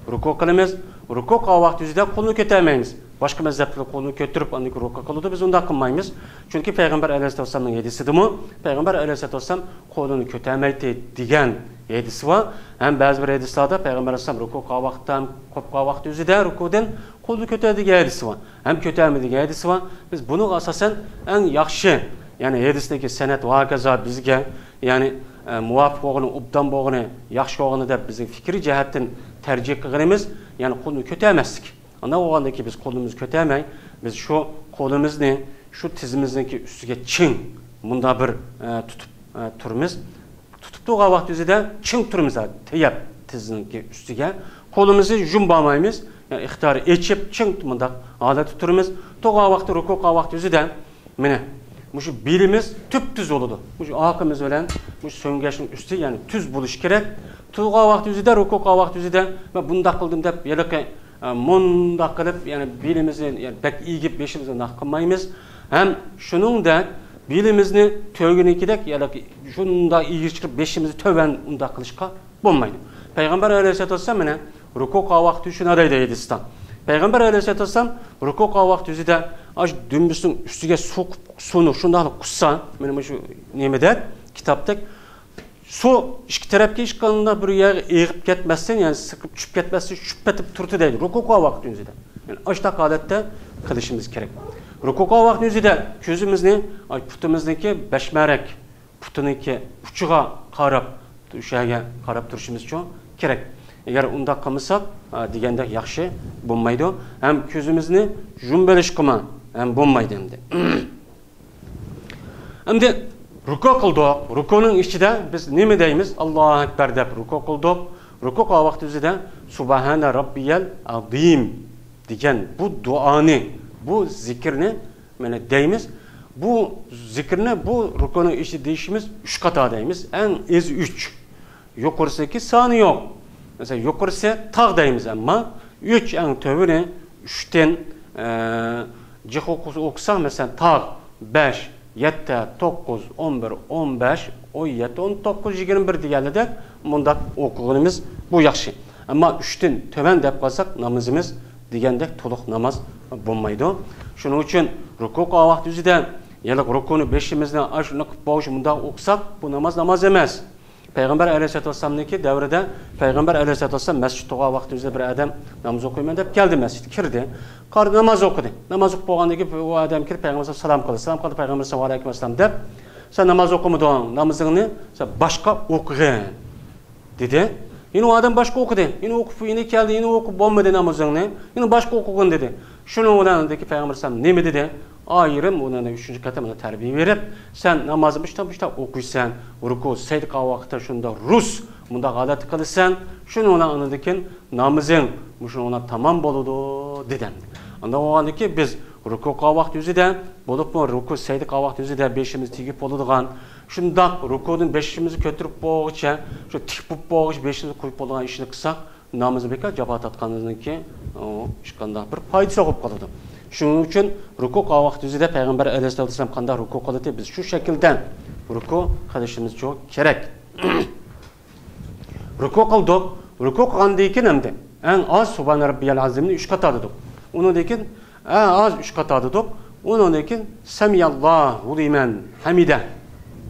رۇكۇ قىلىمىز. رۇكۇ قىلغان ۋاقتى يۈزىدە قولنى كۆتەرمەيمىز. باشقا مەزھەپلەر قولىنى كۆتۈرۈپ، ئاندىن كېيىن رۇكۇ قىلىدۇ. بىز ئۇنداق قىلمايمىز. چۈنكى پەيغەمبەر ئەلەيھىسسالامنىڭ ھەدىسىدىمۇ، پەيغەمبەر ئەلەيھىسسالام قولىنى كۆتەرمەيتتى دېگەن ھەدىسى بار. ھەم بەزى بىر ھەدىسلەردە پەيغەمبەر ئەلەيھىسسالام رۇكۇ قىلغان ۋاقىتتا، قوپقان ۋاقىت ئۆزىدە رۇكۇدىن قولىنى كۆتەردى دېگەن ھەدىسى بار. ھەم كۆتەرمىدى دېگەن ھەدىسى بار. بىز بۇنىڭغا ئاساسەن ئەڭ ياخشى، يەنى ھەدىستىكى سەنەد ۋە ھاكازا بىزگە، يەنى، ئە، مۇۋاپىق بولغىنى، ئوبدان بولغىنى، ياخشى بولغىنى دەپ بىزنىڭ پىكرىي جەھەتتىن تەرجىھ قىلغىنىمىز، يەنى قولنى كۆتەرمەسلىك. ئانداق بولغاندىن كېيىن بىز قولىمىزنى كۆتەرمەي، بىز شۇ قولىمىزنى شۇ تىزىمىزنىڭكى ئۈستىگە چىڭ مۇنداق بىر، ئە، تۇتۇپ، ئە، تۇرىمىز. تۇتۇپ تۇرغان ۋاقىت ئۆزىدە چىڭ تۇرىمىز، تەيەپ تىزنىڭكى ئۈستىگە. قولىمىزنى يۇمۇپ بولمايمىز. يەنى ئىقتىدارى ئېچىپ، چىڭ مۇنداق ھالەتتە تۇرىمىز. تۇرغان ۋاقتى، رۇكۇ قىلغان ۋاقتى ئۆزىدە مانا مۇشۇ بېلىمىز تۈپتۈز بولىدۇ. مۇشۇ ئارقىمىز بىلەن مۇشۇ سۆڭگەچنىڭ ئۈستى، يەنى تۈز بولۇشى كېرەك. تۇرغان ۋاقتى ئۆزىدە، رۇكۇ قىلغان ۋاقتى ئۆزىدە مەن بۇنداق قىلدىم دەپ ھېلىقى، ئە، مۇنداق قىلىپ، يەنى بېلىمىزنى، يەنى بەك ئېگىپ بېشىمىزنى ناق قىلمايمىز. ھەم شۇنىڭدەك بېلىمىزنى تۆگىنىڭكىدەك، يەنى شۇنداق ئېگىز چىقىرىپ بېشىمىزنى تۆۋەن ئۇنداق قىلىشقا بولمايدۇ. پەيغەمبەر ئەلەيھىسسالاتۇ ۋەسسالام مانا رۇكۇ قىلغان ۋاقتى شۇنداق دەيدۇ ھەدىستە. پەيغەمبەر ئەلەيھىسسالاتۇ ۋەسسالام رۇكۇ قىلغان ۋاقتى ئۆزىدە ئاش دۈمبىسىنىڭ ئۈستىگە سۇ، سۇنى شۇنداق قۇسسا، مانا مۇشۇ نېمىدەك، كىتابتەك، سۇ ئىككى تەرەپكە ھېچقانداق بىر يەرگە ئېغىپ كەتمەستىن، يەنى سىرقىپ چۈشۈپ كەتمەستىن، چۈشۈپ كېتىپ تۇردى دەيدۇ، رۇكۇ قىلغان ۋاقتى ئۆزىدە. يەنى ئاشۇنداق ھالەتتە قىلىشىمىز كېرەك. رۇكۇ قىلغان ۋاقتى ئۆزىدە كۆزىمىزنى، ئاي، پۇتىمىزنىڭكى بەشمەرەك، پۇتىنىڭكى ئۇچىغا قاراپ، ئوشۇ يەرگە قاراپ تۇرۇشىمىزچۇ كېرەك. ئەگەر ئۇنداق قىلمىساق، ئا، دېگەندەك ياخشى بولمايدۇ. ھەم كۆزىمىزنى يۇمۇۋېلىشقىمۇ ھەم بولمايدۇ ئەمدى. ئەمدى رۇكۇ قىلدۇق. رۇكۇنىڭ ئىچىدە بىز نېمە دەيمىز؟ ئاللاھۇ ئەكبەر دەپ رۇكۇ قىلدۇق. رۇكۇ قىلغان ۋاقتى ئۆزىدە سۇبھانە رەببىيەل ئەزىم دېگەن بۇ دۇئانى، بۇ زىكىرنى مانا دەيمىز. بۇ زىكىرنى بۇ رۇكۇنىڭ ئىچىدە دېيىشىمىز ئۈچ قاتا دەيمىز. ئەڭ ئېزى ئۈچ. يۇقىرىسىدىكى سانى يوق. مەسىلەن، يۇقىرىسى تاغ دەيمىز، ئەمما ئۈچ ئەڭ تۆۋىنى، ئۈچتىن، ئە، جىق ئوقۇ-، ئوقۇساق، مەسىلەن، تاغ، بەش، يەتتە، توققۇز، ئون بىر، ئون بەش، ئون يەتتە، ئون توققۇز، يىگىرمە بىر دېگەنلىدەك مۇنداق ئوقۇغىنىمىز بۇ ياخشى. ئەمما ئۈچتىن تۆۋەن دەپ قالساق، نامىزىمىز دېگەندەك تولۇق ناماز بولمايدۇ. شۇنىڭ ئۈچۈن رۇكۇ قىلغان ۋاقتى ئۆزىدە، يەنى رۇكۇنى بېشىمىزنى ئاشۇنداق قىلىپ بولۇش، مۇنداق ئوقۇساق، بۇ ناماز ناماز ئەمەس. پەيغەمبەر ئەلەيھىسسالاتۇ ۋەسسالامنىڭكى دەۋرىدە، پەيغەمبەر ئەلەيھىسسالاتۇ ۋەسسالام مەسچىتتە تۇرغان ۋاقتى ئۆزىدە بىر ئادەم ناماز ئوقۇيمەن دەپ كەلدى مەسچىتكە، كىردى. قارا ناماز ئوقۇدى. ناماز ئوقۇپ بولغاندىن كېيىن ئۇ ئادەم كىرىپ پەيغەمبەر سالام قىلدى. سالام قىلدى، پەيغەمبەر ئەلەيھىسسالام ۋەئەلەيكۇم ئەسسالام دەپ، سەن ناماز ئوقۇمىدىڭ، نامىزىڭنى سەن باشقا ئوقۇغىن دېدى. يەنە ئۇ ئادەم باشقا ئوقۇدى. يەنە ئوقۇپ، يەنە كەلدى، يەنە ئوقۇپ بولمىدى نامىزىڭنى. يەنە باشقا ئوقۇغىن دېدى. شۇنىڭ بىلەن ئاندىن كېيىن پەيغەمبەر ئەلەيھىسسالام نېمە دېدى؟ ئايرىم ئۇنى ئۈچىنچى قېتىم ئۇنى تەربىيە بېرىپ، سەن نامازنى مۇشۇنداق، مۇشۇنداق ئوقۇيسەن، رۇكۇ، سەجدە قىلغان ۋاقىتتا شۇنداق رۇس، مۇنداق ھالەتتە قىلىسەن، شۇنىڭ بىلەن ئاندىن كېيىن نامىزىڭ مۇشۇنىڭ بىلەن تامام بولىدۇ، دېدى. ئانداق بولغاندىن كېيىن بىز رۇكۇ قىلغان ۋاقىت ئۆزىدە، بولۇپمۇ رۇكۇ، سەجدە قىلغان ۋاقىت ئۆزىدە بېشىمىز تېگىپ بولىدىغان، شۇنداق رۇكۇدىن بېشىمىزنى كۆتۈرۈپ بولغۇچە، شۇ تىك بولۇپ بولغۇچە بېشىمىزنى قويۇپ بولىدىغان ئىشنى قىلساق، نامىزى بىكار، جاپا تارتقاندىن كېيىن، ئۇ ھېچقانداق بىر پايدىسى يوق بولۇپ قالىدۇ. شۇنىڭ ئۈچۈن رۇكۇ قىلغان ۋاقىت ئۆزىدە پەيغەمبەر ئەلەيھىسسالاتۇ ۋەسسالام قانداق رۇكۇ قىلاتتى، بىز شۇ شەكىلدە رۇكۇ قىلىشىمىز كېرەك. رۇكۇ قىلدۇق. رۇكۇ قىلغاندىن كېيىن ئەمدى ئەڭ ئاز سۇبھانە رەببىيەل ئەزىمنى ئۈچ قاتا دېدۇق. ئۇنىڭدىن كېيىن ئەڭ ئاز ئۈچ قاتا دېدۇق. ئۇنىڭدىن كېيىن سەمىيەللاھۇ لىمەن ھەمىدە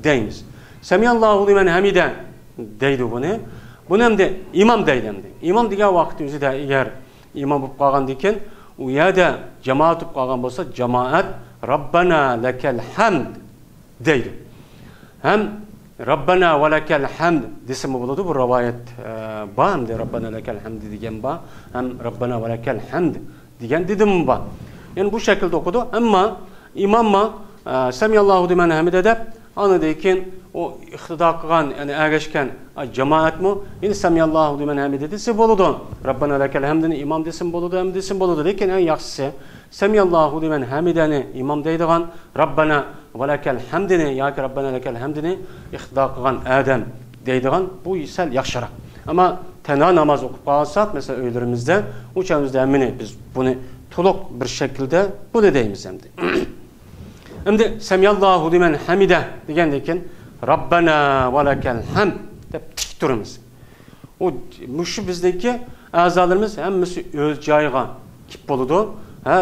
دەيمىز. سەمىيەللاھۇ لىمەن ھەمىدە دەيدۇ بۇنى. بۇنى ئەمدى ئىمام دەيدۇ ئەمدى. ئىمام دېگەن ۋاقىت ئۆزىدە ئەگەر ئىمام بولۇپ قالغاندىن كېيىن ئۇ يەردە جامائەت بولۇپ قالغان بولسا، جامائەت رەببەنا لەكەل ھەمد دەيدۇ. ھەم رەببەنا ۋە لەكەل ھەمد دېسىمۇ بولىدۇ، بۇ رىۋايەت، ئە، بار. ھەمدە رەببەنا لەكەل ھەمد دېگەن بار، ھەم رەببەنا ۋە لەكەل ھەمد دېگەن دېدىممۇ بار. يەنى بۇ شەكىلدە ئوقۇدۇ. ئەمما ئىماممۇ، ئە، سەمىيەللاھۇ لىمەن ھەمىدە دەپ، ئاندىن كېيىن ئۇ ئىقتىدا قىلغان، يەنى ئەگەشكەن، ئە، جامائەتمۇ يەنە سەمىيەللاھۇ لىمەن ھەمىدە دېسە بولىدۇ. رەببەنا لەكەل ھەمدنى ئىمام دېسىمۇ بولىدۇ، ھەمد دېسىمۇ بولىدۇ. لېكىن ئەڭ ياخشىسى سەمىيەللاھۇ لىمەن ھەمىدەنى ئىمام دەيدىغان، رەببەنا ۋە لەكەل ھەمدىنى ياكى رەببەنا لەكەل ھەمدىنى ئىقتىدا قىلغان ئادەم دەيدىغان، بۇ سەل ياخشىراق. ئەمما تەنھا ناماز ئوقۇپ قالساق، مەسىلەن، ئۆيلىرىمىزدە، ئۇ چاغىمىزدا ھەممىنى بىز بۇنى تولۇق بىر شەكىلدە بۇنى دەيمىز ئەمدى. ئەمدى سەمىيەللاھۇ لىمەن ھەمىدە دېگەندىن كېيىن، رەببەنا ۋە لەكەل ھەمد دەپ تىك تۇرىمىز. ئۇ، مۇشۇ بىزنىڭكى ئەزالىرىمىز ھەممىسى ئۆز جايىغا كېلىپ بولىدۇ. ھە،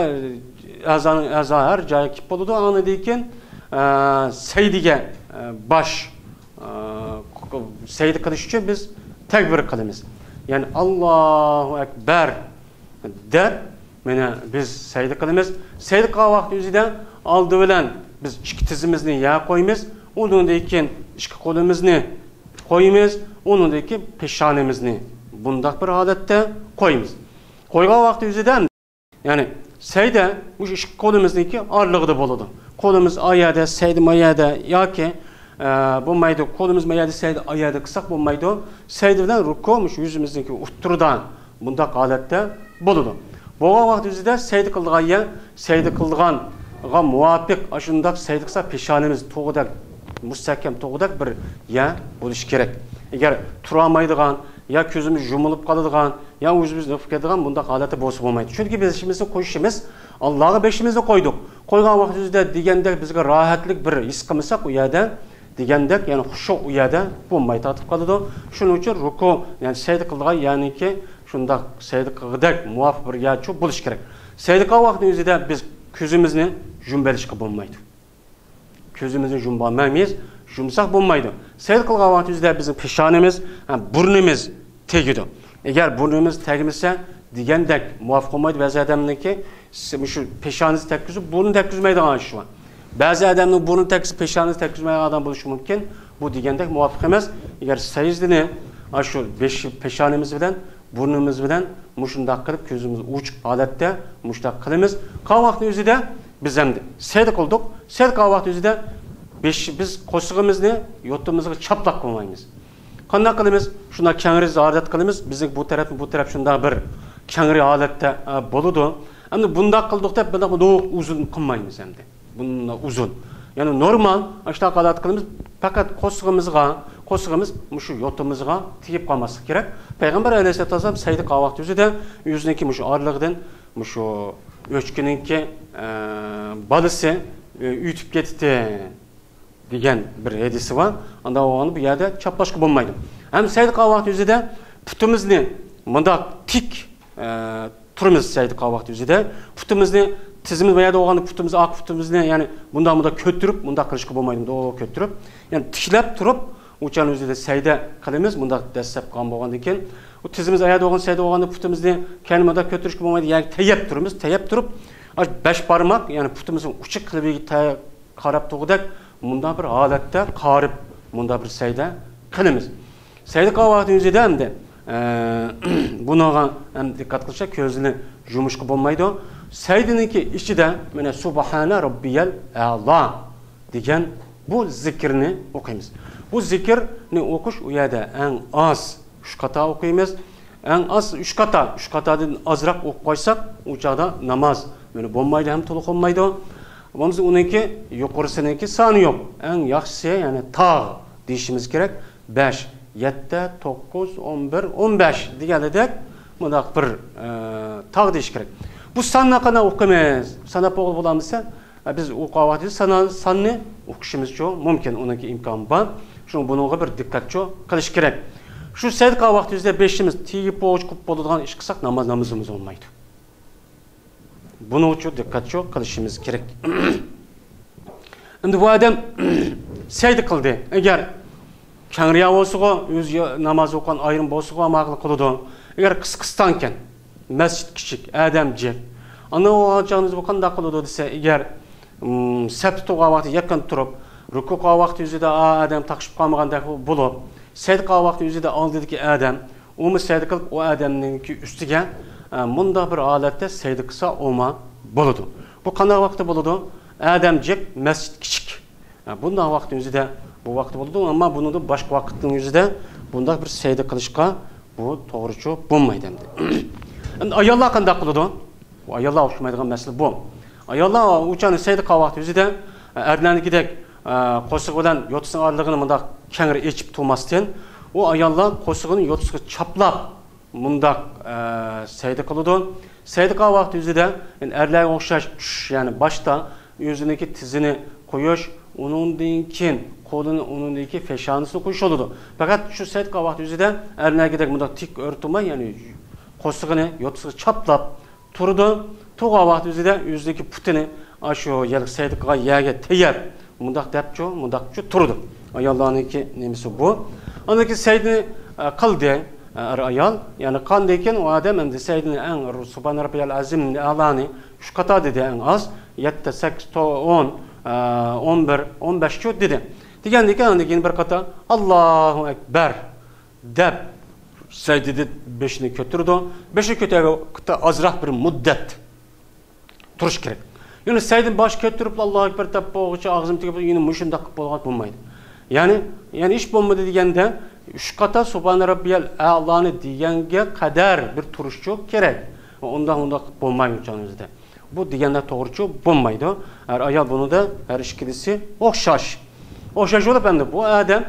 ئەزانىڭ ئەزا ھەر جايغا كېلىپ بولىدۇ. ئاندىن كېيىن، ئە، سەيدىگە، ئە، باش، ئە، سەيدە قىلىش ئۈچۈن بىز تەكبىر قىلىمىز. يەنى، «ئاللاھۇ ئەكبەر» دەپ، مانا بىز سەيدە قىلىمىز. سەيدە قىلغان ۋاقىت ئۆزىدە ئالدى بىلەن بىز ئىككى تىزىمىزنى يەرگە قويىمىز. ئۇنىڭدىن كېيىن ئىككى قولىمىزنى قويىمىز. ئۇنىڭدىن كېيىن پېشانىمىزنى بۇنداق بىر ھالەتتە قويىمىز. قويغان ۋاقىت ئۆزىدە يەنى سەيدە مۇشۇ ئىككى قولىمىزنىڭكى ئارىلىقىدا بولىدۇ. قولىمىز ئايەردە، سەيدە مايەردە ياكى، ئە، بولمايدۇ. قولىمىز مايەردە، سەيدە ئايەردە قىلساق بولمايدۇ. سەيدە بىلەن رۇكۇ مۇشۇ يۈزىمىزنىڭكى ئوتتۇرىدا بۇنداق ھالەتتە بولىدۇ. بولغان ۋاقىت ئۆزىدە سەيدە قىلىدىغان يەر، سەيدە قىلىدىغانغا مۇۋاپىق، ئاشۇنداق سەيدە قىلسا پېشانىمىز تۇغىدەك، مۇستەھكەم تۇغىدەك بىر يەر بولۇشى كېرەك. ئەگەر تۇرالمايدىغان يا كۆزىمىز يۇمۇلۇپ قالىدىغان يا ئۆزىمىز نېپىپ كېتىدىغان بۇنداق ھالەتتە بولسا بولمايدۇ. چۈنكى بېشىمىزنى قويۇشىمىز، ئاللاغا بېشىمىزنى قويدۇق. قويغان ۋاقتىمىزدا دېگەندەك بىزگە راھەتلىك بىر ھېس قىلمىساق ئۇ يەردە، دېگەندەك، يەنى خۇشۇ ئۇ يەردە بولماي تارتىپ قالىدۇ. شۇنىڭ ئۈچۈن رۇكۇ، يەنى سەيدە قىلىدىغان يەرنىڭكى شۇنداق سەيدە قىلغۇدەك مۇۋاپىق بىر يەر شۇ بولۇشى كېرەك. سەيدە قىلغان ۋاقتىنىڭ ئۆزىدە بىز كۆزىمىزنى يۇمۇۋېلىشقا بولمايدۇ. كۆزىمىزنى يۇمۇۋالمايمىز، يۇمساق بولمايدۇ. سەيدە قىلغان ۋاقتىمىزدا بىزنىڭ پېشانىمىز، ھە، بۇرنىمىز تېگىدۇ. ئەگەر بۇرنىمىز تەگمىسە، دېگەندەك مۇۋاپىق بولمايدۇ. بەزى ئادەمنىڭكى س-، مۇشۇ پېشانىسى تەگكۈزۈپ، بۇرنى تەگكۈزمەيدىغان ئىشى بار. بەزى ئادەمنىڭ بۇرنى تەگكۈزۈپ، پېشانىسى تەگكۈزمەيدىغان ئادەم بولۇشى مۇمكىن. بۇ دېگەندەك مۇۋاپىق ئەمەس. ئەگەر سەيدىنى، ئاشۇ بېشى، پېشانىمىز بىلەن بۇرنىمىز بىلەن مۇشۇنداق قىلىپ كۆزىمىز ئوچۇق ھالەتتە مۇشۇنداق قىلىمىز. قالغان ۋاقىتنىڭ ئۆزىدە بىز ئەمدى سەيدە قىلدۇق. سەيدە قىلغان ۋاقىتنىڭ ئۆزىدە بېشى، بىز قورسىقىمىزنى يوتىمىزغا چاپلاق قىلمايمىز. قانداق قىلىمىز؟ شۇنداق كەڭرى زىيارەت قىلىمىز. بىزنىڭ بۇ تەرەپنى بۇ تەرەپ شۇنداق بىر كەڭرى ھالەتتە، ئە، بولىدۇ. ئەمدى بۇنداق قىلدۇق دەپ بۇنداق، بۇنداق ئۇزۇن قىلمايمىز ئەمدى. بۇنداق ئۇزۇن. يەنى نورمال، ئاشۇنداق ھالەت قىلىمىز. پەقەت قورسىقىمىزغا، قورسىقىمىز مۇشۇ يوتىمىزغا تېگىپ قالماسلىق كېرەك. پەيغەمبەر ئەلەيھىسسالام سەيدە قىلغان ۋاقتى ئۆزىدە ئۆزىنىڭكى مۇشۇ ئارىلىقىدىن مۇشۇ ئۆچكىنىڭكى، ئە، بالىسى، ئە، ئۆتۈپ كەتتى دېگەن بىر ھەدىسى بار. ئانداق بولغاندا بۇ يەردە چاپلاشقا بولمايدۇ. ھەم سەيدە قىلغان ۋاقتى ئۆزىدە پۇتىمىزنى مۇنداق تىك، ئە، تۇرىمىز سەيدە قىلغان ۋاقتى ئۆزىدە. پۇتىمىزنى، تىزىمىز بۇ يەردە بولغاندا پۇتىمىز، ئارقا پۇتىمىزنى، يەنى مۇنداق، مۇنداق كۆتۈرۈپ، مۇنداق قىلىشقا بولمايدۇ، مۇنداق كۆتۈرۈپ. يەنى تىكلەپ تۇرۇپ، ئۇ چاغنىڭ ئۆزىدە سەيدە قىلىمىز، مۇنداق دەسسەپ قالغان بولغاندىن كېيىن، ئۇ تىزىمىز ئاياغدا بولغان سەيدە بولغاندا پۇتىمىزنى كەينى مۇنداق كۆتۈرۈشكە بولمايدۇ، يەنى تەيەپ تۇرىمىز، تەيەپ تۇرۇپ، ئاشۇ بەش بارماق، يەنى پۇتىمىزنىڭ ئۇچى قىلىۋىگە قاراپ تۇرغۇدەك مۇنداق بىر ھالەتتە قارىپ، مۇنداق بىر سەيدە قىلىمىز. سەيدە قىلغان ۋاقتى ئۆزىدە ئەمدى، ئە، بۇنىڭغا ھەم دىققەت قىلسا كۆزىنى يۇمۇشقا بولمايدۇ. سەيدىنىڭكى ئىچىدە مانا سۇبھانە رەببىيەل ئەلا دېگەن بۇ زىكىرنى ئوقۇيمىز. بۇ زىكىرنى ئوقۇش ئۇ يەردە ئەڭ ئاز ئۈچ قاتا ئوقۇيمىز. ئەڭ ئاز ئۈچ قاتا، ئۈچ قاتادىن ئازراق ئوقۇپ قويساق، ئۇ چاغدا ناماز مانا بولمايدۇ ھەم تولۇق بولمايدۇ. بولمىسا ئۇنىڭكى يۇقىرىسىنىڭكى سانى يوق. ئەڭ ياخشىسى، يەنى تاغ دېيىشىمىز كېرەك. بەش، يەتتە، توققۇز، ئون بىر، ئون بەش دېگەندەك مۇنداق بىر، ئە، تاغ دېيىش كېرەك. بۇ ساننى قانداق ئوقۇيمىز؟ ساناپ بولغىلى بولامدىسە، ئە، بىز ئوقۇغان ۋاقتىدا سانا-، ساننى ئوقۇشىمىزچۇ مۇمكىن، ئۇنىڭكى ئىمكانى بار. شۇڭا بۇنىڭغا بىر دىققەتچۇ قىلىش كېرەك. شۇ سەيدە قىلغان ۋاقتىمىزدا بېشىمىز تېگىپ بولغۇچە قىلىپ بولىدىغان ئىش قىلساق، ناماز، نامىزىمىز بولمايدۇ. بۇنىڭغىچۇ دىققەتچۇ قىلىشىمىز كېرەك. ئەمدى بۇ ئادەم سەيدە قىلدى. ئەگەر كەڭرى يەر بولسىغۇ، ئۆزى ناماز ئوقۇغان ئايرىم بولسىغۇ، ئاماقىلا قىلىدۇ. ئەگەر قىسقىستانكەن، مەسچىت كىچىك، ئادەم جىق. ئانا ئۇ چاغنىڭىزدا بۇ قانداق قىلىدۇ دېسە، ئەگەر، ئىم، سەپتە تۇرغان ۋاقتى يېقىن تۇرۇپ، رۇكۇ قىلغان ۋاقتى ئۆزىدە ئا-، ئادەم تاقىشىپ قالمىغاندەك بولۇپ، سەيدە قىلغان ۋاقتى ئۆزىدە ئالدىدىكى ئادەم، ئۇمۇ سەيدە قىلىپ، ئۇ ئادەمنىڭكى ئۈستىگە، ئە، مۇنداق بىر ھالەتتە سەيدە قىلسا ئۇمۇ بولىدۇ. بۇ قانداق ۋاقىتتا بولىدۇ؟ ئادەم جىق، مەسچىت كىچىك. ئە، بۇنداق ۋاقىتنىڭ ئۆزىدە بۇ ۋاقىتتا بولىدۇ، ئەمما بۇنىڭدا باشقا ۋاقىتنىڭ ئۆزىدە بۇنداق بىر سەيدە قىلىشقا بۇ توغرىچۇ بولمايدۇ ئەمدى. ئەمدى ئاياللار قانداق قىلىدۇ؟ بۇ ئاياللار ئوخشىمايدىغان مەسىلە بۇ. ئاياللار ئۇ چاغنى سەيدە قىلغان ۋاقتى ئۆزىدە، ئە، ئەرلەرنىڭكىدەك، ئە، قورسىقى بىلەن يوتىسىنىڭ ئارىلىقىنى مۇنداق كەڭرى ئېچىپ تۇرماستىن، ئۇ ئاياللار قورسىقىنى يوتىسىغا چاپلاپ، مۇنداق، ئە، سەيدە قىلىدۇ. سەيدە قىلغان ۋاقتى ئۆزىدە، يەنى ئەرلەرگە ئوخشاش چۈش، يەنى باشتا ئۆزىنىڭكى تىزىنى قويۇش، ئۇنىڭدىن كېيىن قولىنى، ئۇنىڭدىن كېيىن پېشانىسىنى قويۇش بولىدۇ. پەقەت شۇ سەيدە قىلغان ۋاقتى ئۆزىدە ئەرلەرگىدەك مۇنداق تىك ئۆرە تۇرماي، يەنى قورسىقىنى يوتىسىغا چاپلاپ تۇرىدۇ. تۇرغان ۋاقتى ئۆزىدە ئۆزىدىكى پۇتىنى ئاشۇ يەرگە سەجدە قىلغان يەرگە تېگىپ، مۇنداق دەپچۇ، مۇنداقچۇ تۇرىدۇ. ئاياللارنىڭكى نېمىسى بۇ. ئاندىن كېيىن سەجدىنى، ئە، قىلدى، ئە، ئەر ئايال. يەنى قاندىن كېيىن ئۇ ئادەم ئەمدى سەجدىنى ئەڭ سۇبھان رەببىيەل ئەزىمنى ئەلانى ئۈچ قاتا دېدى ئەڭ ئاز. يەتتە، سەككىز، تو-، ئون، ئە، ئون بىر، ئون بەشچۇ دېدى. دېگەندىن كېيىن ئاندىن كېيىن بىر قاتا ئاللاھۇ ئەكبەر دەپ سەجدىدە بېشىنى كۆتۈرىدۇ. بېشىنى كۆتۈرگەن ۋاقىتتا ئازراق بىر مۇددەت تۇرۇش كېرەك. يەنى سەجدىدىن باش كۆتۈرۈپ ئاللاھۇ ئەكبەر دەپ بولغۇچە ئاغزىنى تېگىپ يەنە مۇشۇنداق قىلىپ بولغان بولمايدۇ. يەنى، يەنى ھېچ بولمىدى دېگەندە ئۈچ قاتا سۇبھان رەببىيەل ئەلانى دېگەنگە قەدەر بىر تۇرۇشچۇ كېرەك. ئۇنداق، ئۇنداق قىلىپ بولمايدۇ چاغىمىزدا. بۇ دېگەندە توغرىچۇ بولمايدۇ. ئەر ئايال بۇنىدا ھەر ئىككىلىسى ئوخشاش. ئوخشاش بولۇپ ئەمدى بۇ ئادەم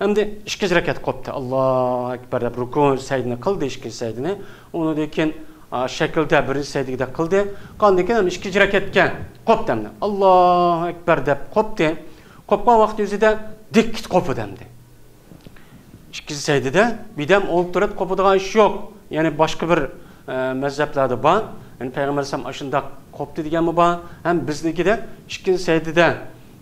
ئەمدى ئىككىنچى رەكەت قوپتى. ئاللاھۇ ئەكبەر دەپ رۇكۇ سەجدىنى قىلدى، ئىككىنچى سەجدىنى. ئۇنىڭدىن كېيىن، ئا، شەكىلدە بىرىنچى سەجدىگىدەك قىلدى. قاندىن كېيىن ئىككىنچى رەكەتكە قوپتى ئەمدى. ئاللاھۇ ئەكبەر دەپ قوپتى. قوپقان ۋاقتى ئۆزىدە دىككىت قوپىدى ئەمدى. ئىككىنچى سەجدىدە بىردەم ئولتۇرۇپ قوپىدىغان ئىش يوق. يەنى باشقا بىر، ئە، مەزھەپلەردە بار. يەنى پەيغەمبەر ئەلەيھىسسالام ئاشۇنداق قوپتى دېگەنمۇ بار. ھەم بىزنىڭكىدە ئىككىنچى سەجدىدە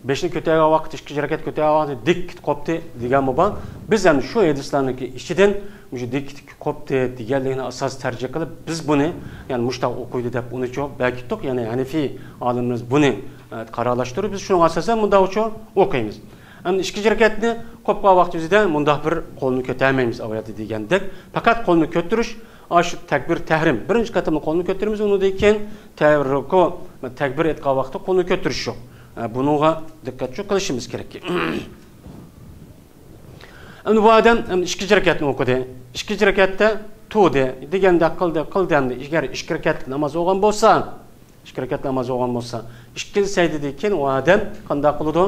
بېشىنى كۆتۈرگەن ۋاقىت، ئىككىنچى رەكەت كۆتۈرگەن ۋاقىت دىككىت قوپتى دېگەنمۇ بار. بىز ھەم شۇ ھەدىسلەرنىڭكى ئىچىدىن مۇشۇ دىككىت قوپتى دېگەنلىكنى ئاساس تەرجىھ قىلىپ، بىز بۇنى، يەنى مۇشۇنداق ئوقۇيدۇ دەپ ئۇنىچۇ بەكىتتۇق. يەنى ھەنىفىي ئالىملىرىمىز بۇنى، ئە، قارارلاشتۇرۇپ، بىز شۇنىڭغا ئاساسەن مۇنداقچۇ ئوقۇيمىز. ئەمدى ئىككىنچى رەكەتنى قوپقان ۋاقتى ئۆزىدە مۇنداق بىر قولنى كۆتەرمەيمىز ئاۋاياتتا دېگەندەك. پەقەت قولنى كۆتۈرۈش، ئاشۇ تەكبىر تەھرىم. بىرىنچى قېتىمدا قولنى كۆتۈرىمىز، ئۇنىڭدىن كېيىن تەركۇ، تەكبىر ئېيتقان ۋاقتى قولنى كۆتۈرۈش يوق. ئە، بۇنىڭغا دىققەتچۇ قىلىشىمىز كېرەك. ئەمدى بۇ ئادەم ئەمدى ئىككىنچى رەكەتنى ئوقۇدى. ئىككىنچى رەكەتتە تۇردى. دېگەندەك قىلدى، قىلدى ئەمدى. ئەگەر ئىككى رەكەتلىك ناماز بولغان بولسا، ئىككى رەكەت ناماز بولغان بولسا، ئىككىنچى سەجدىدىن كېيىن ئۇ ئادەم قانداق قىلىدۇ؟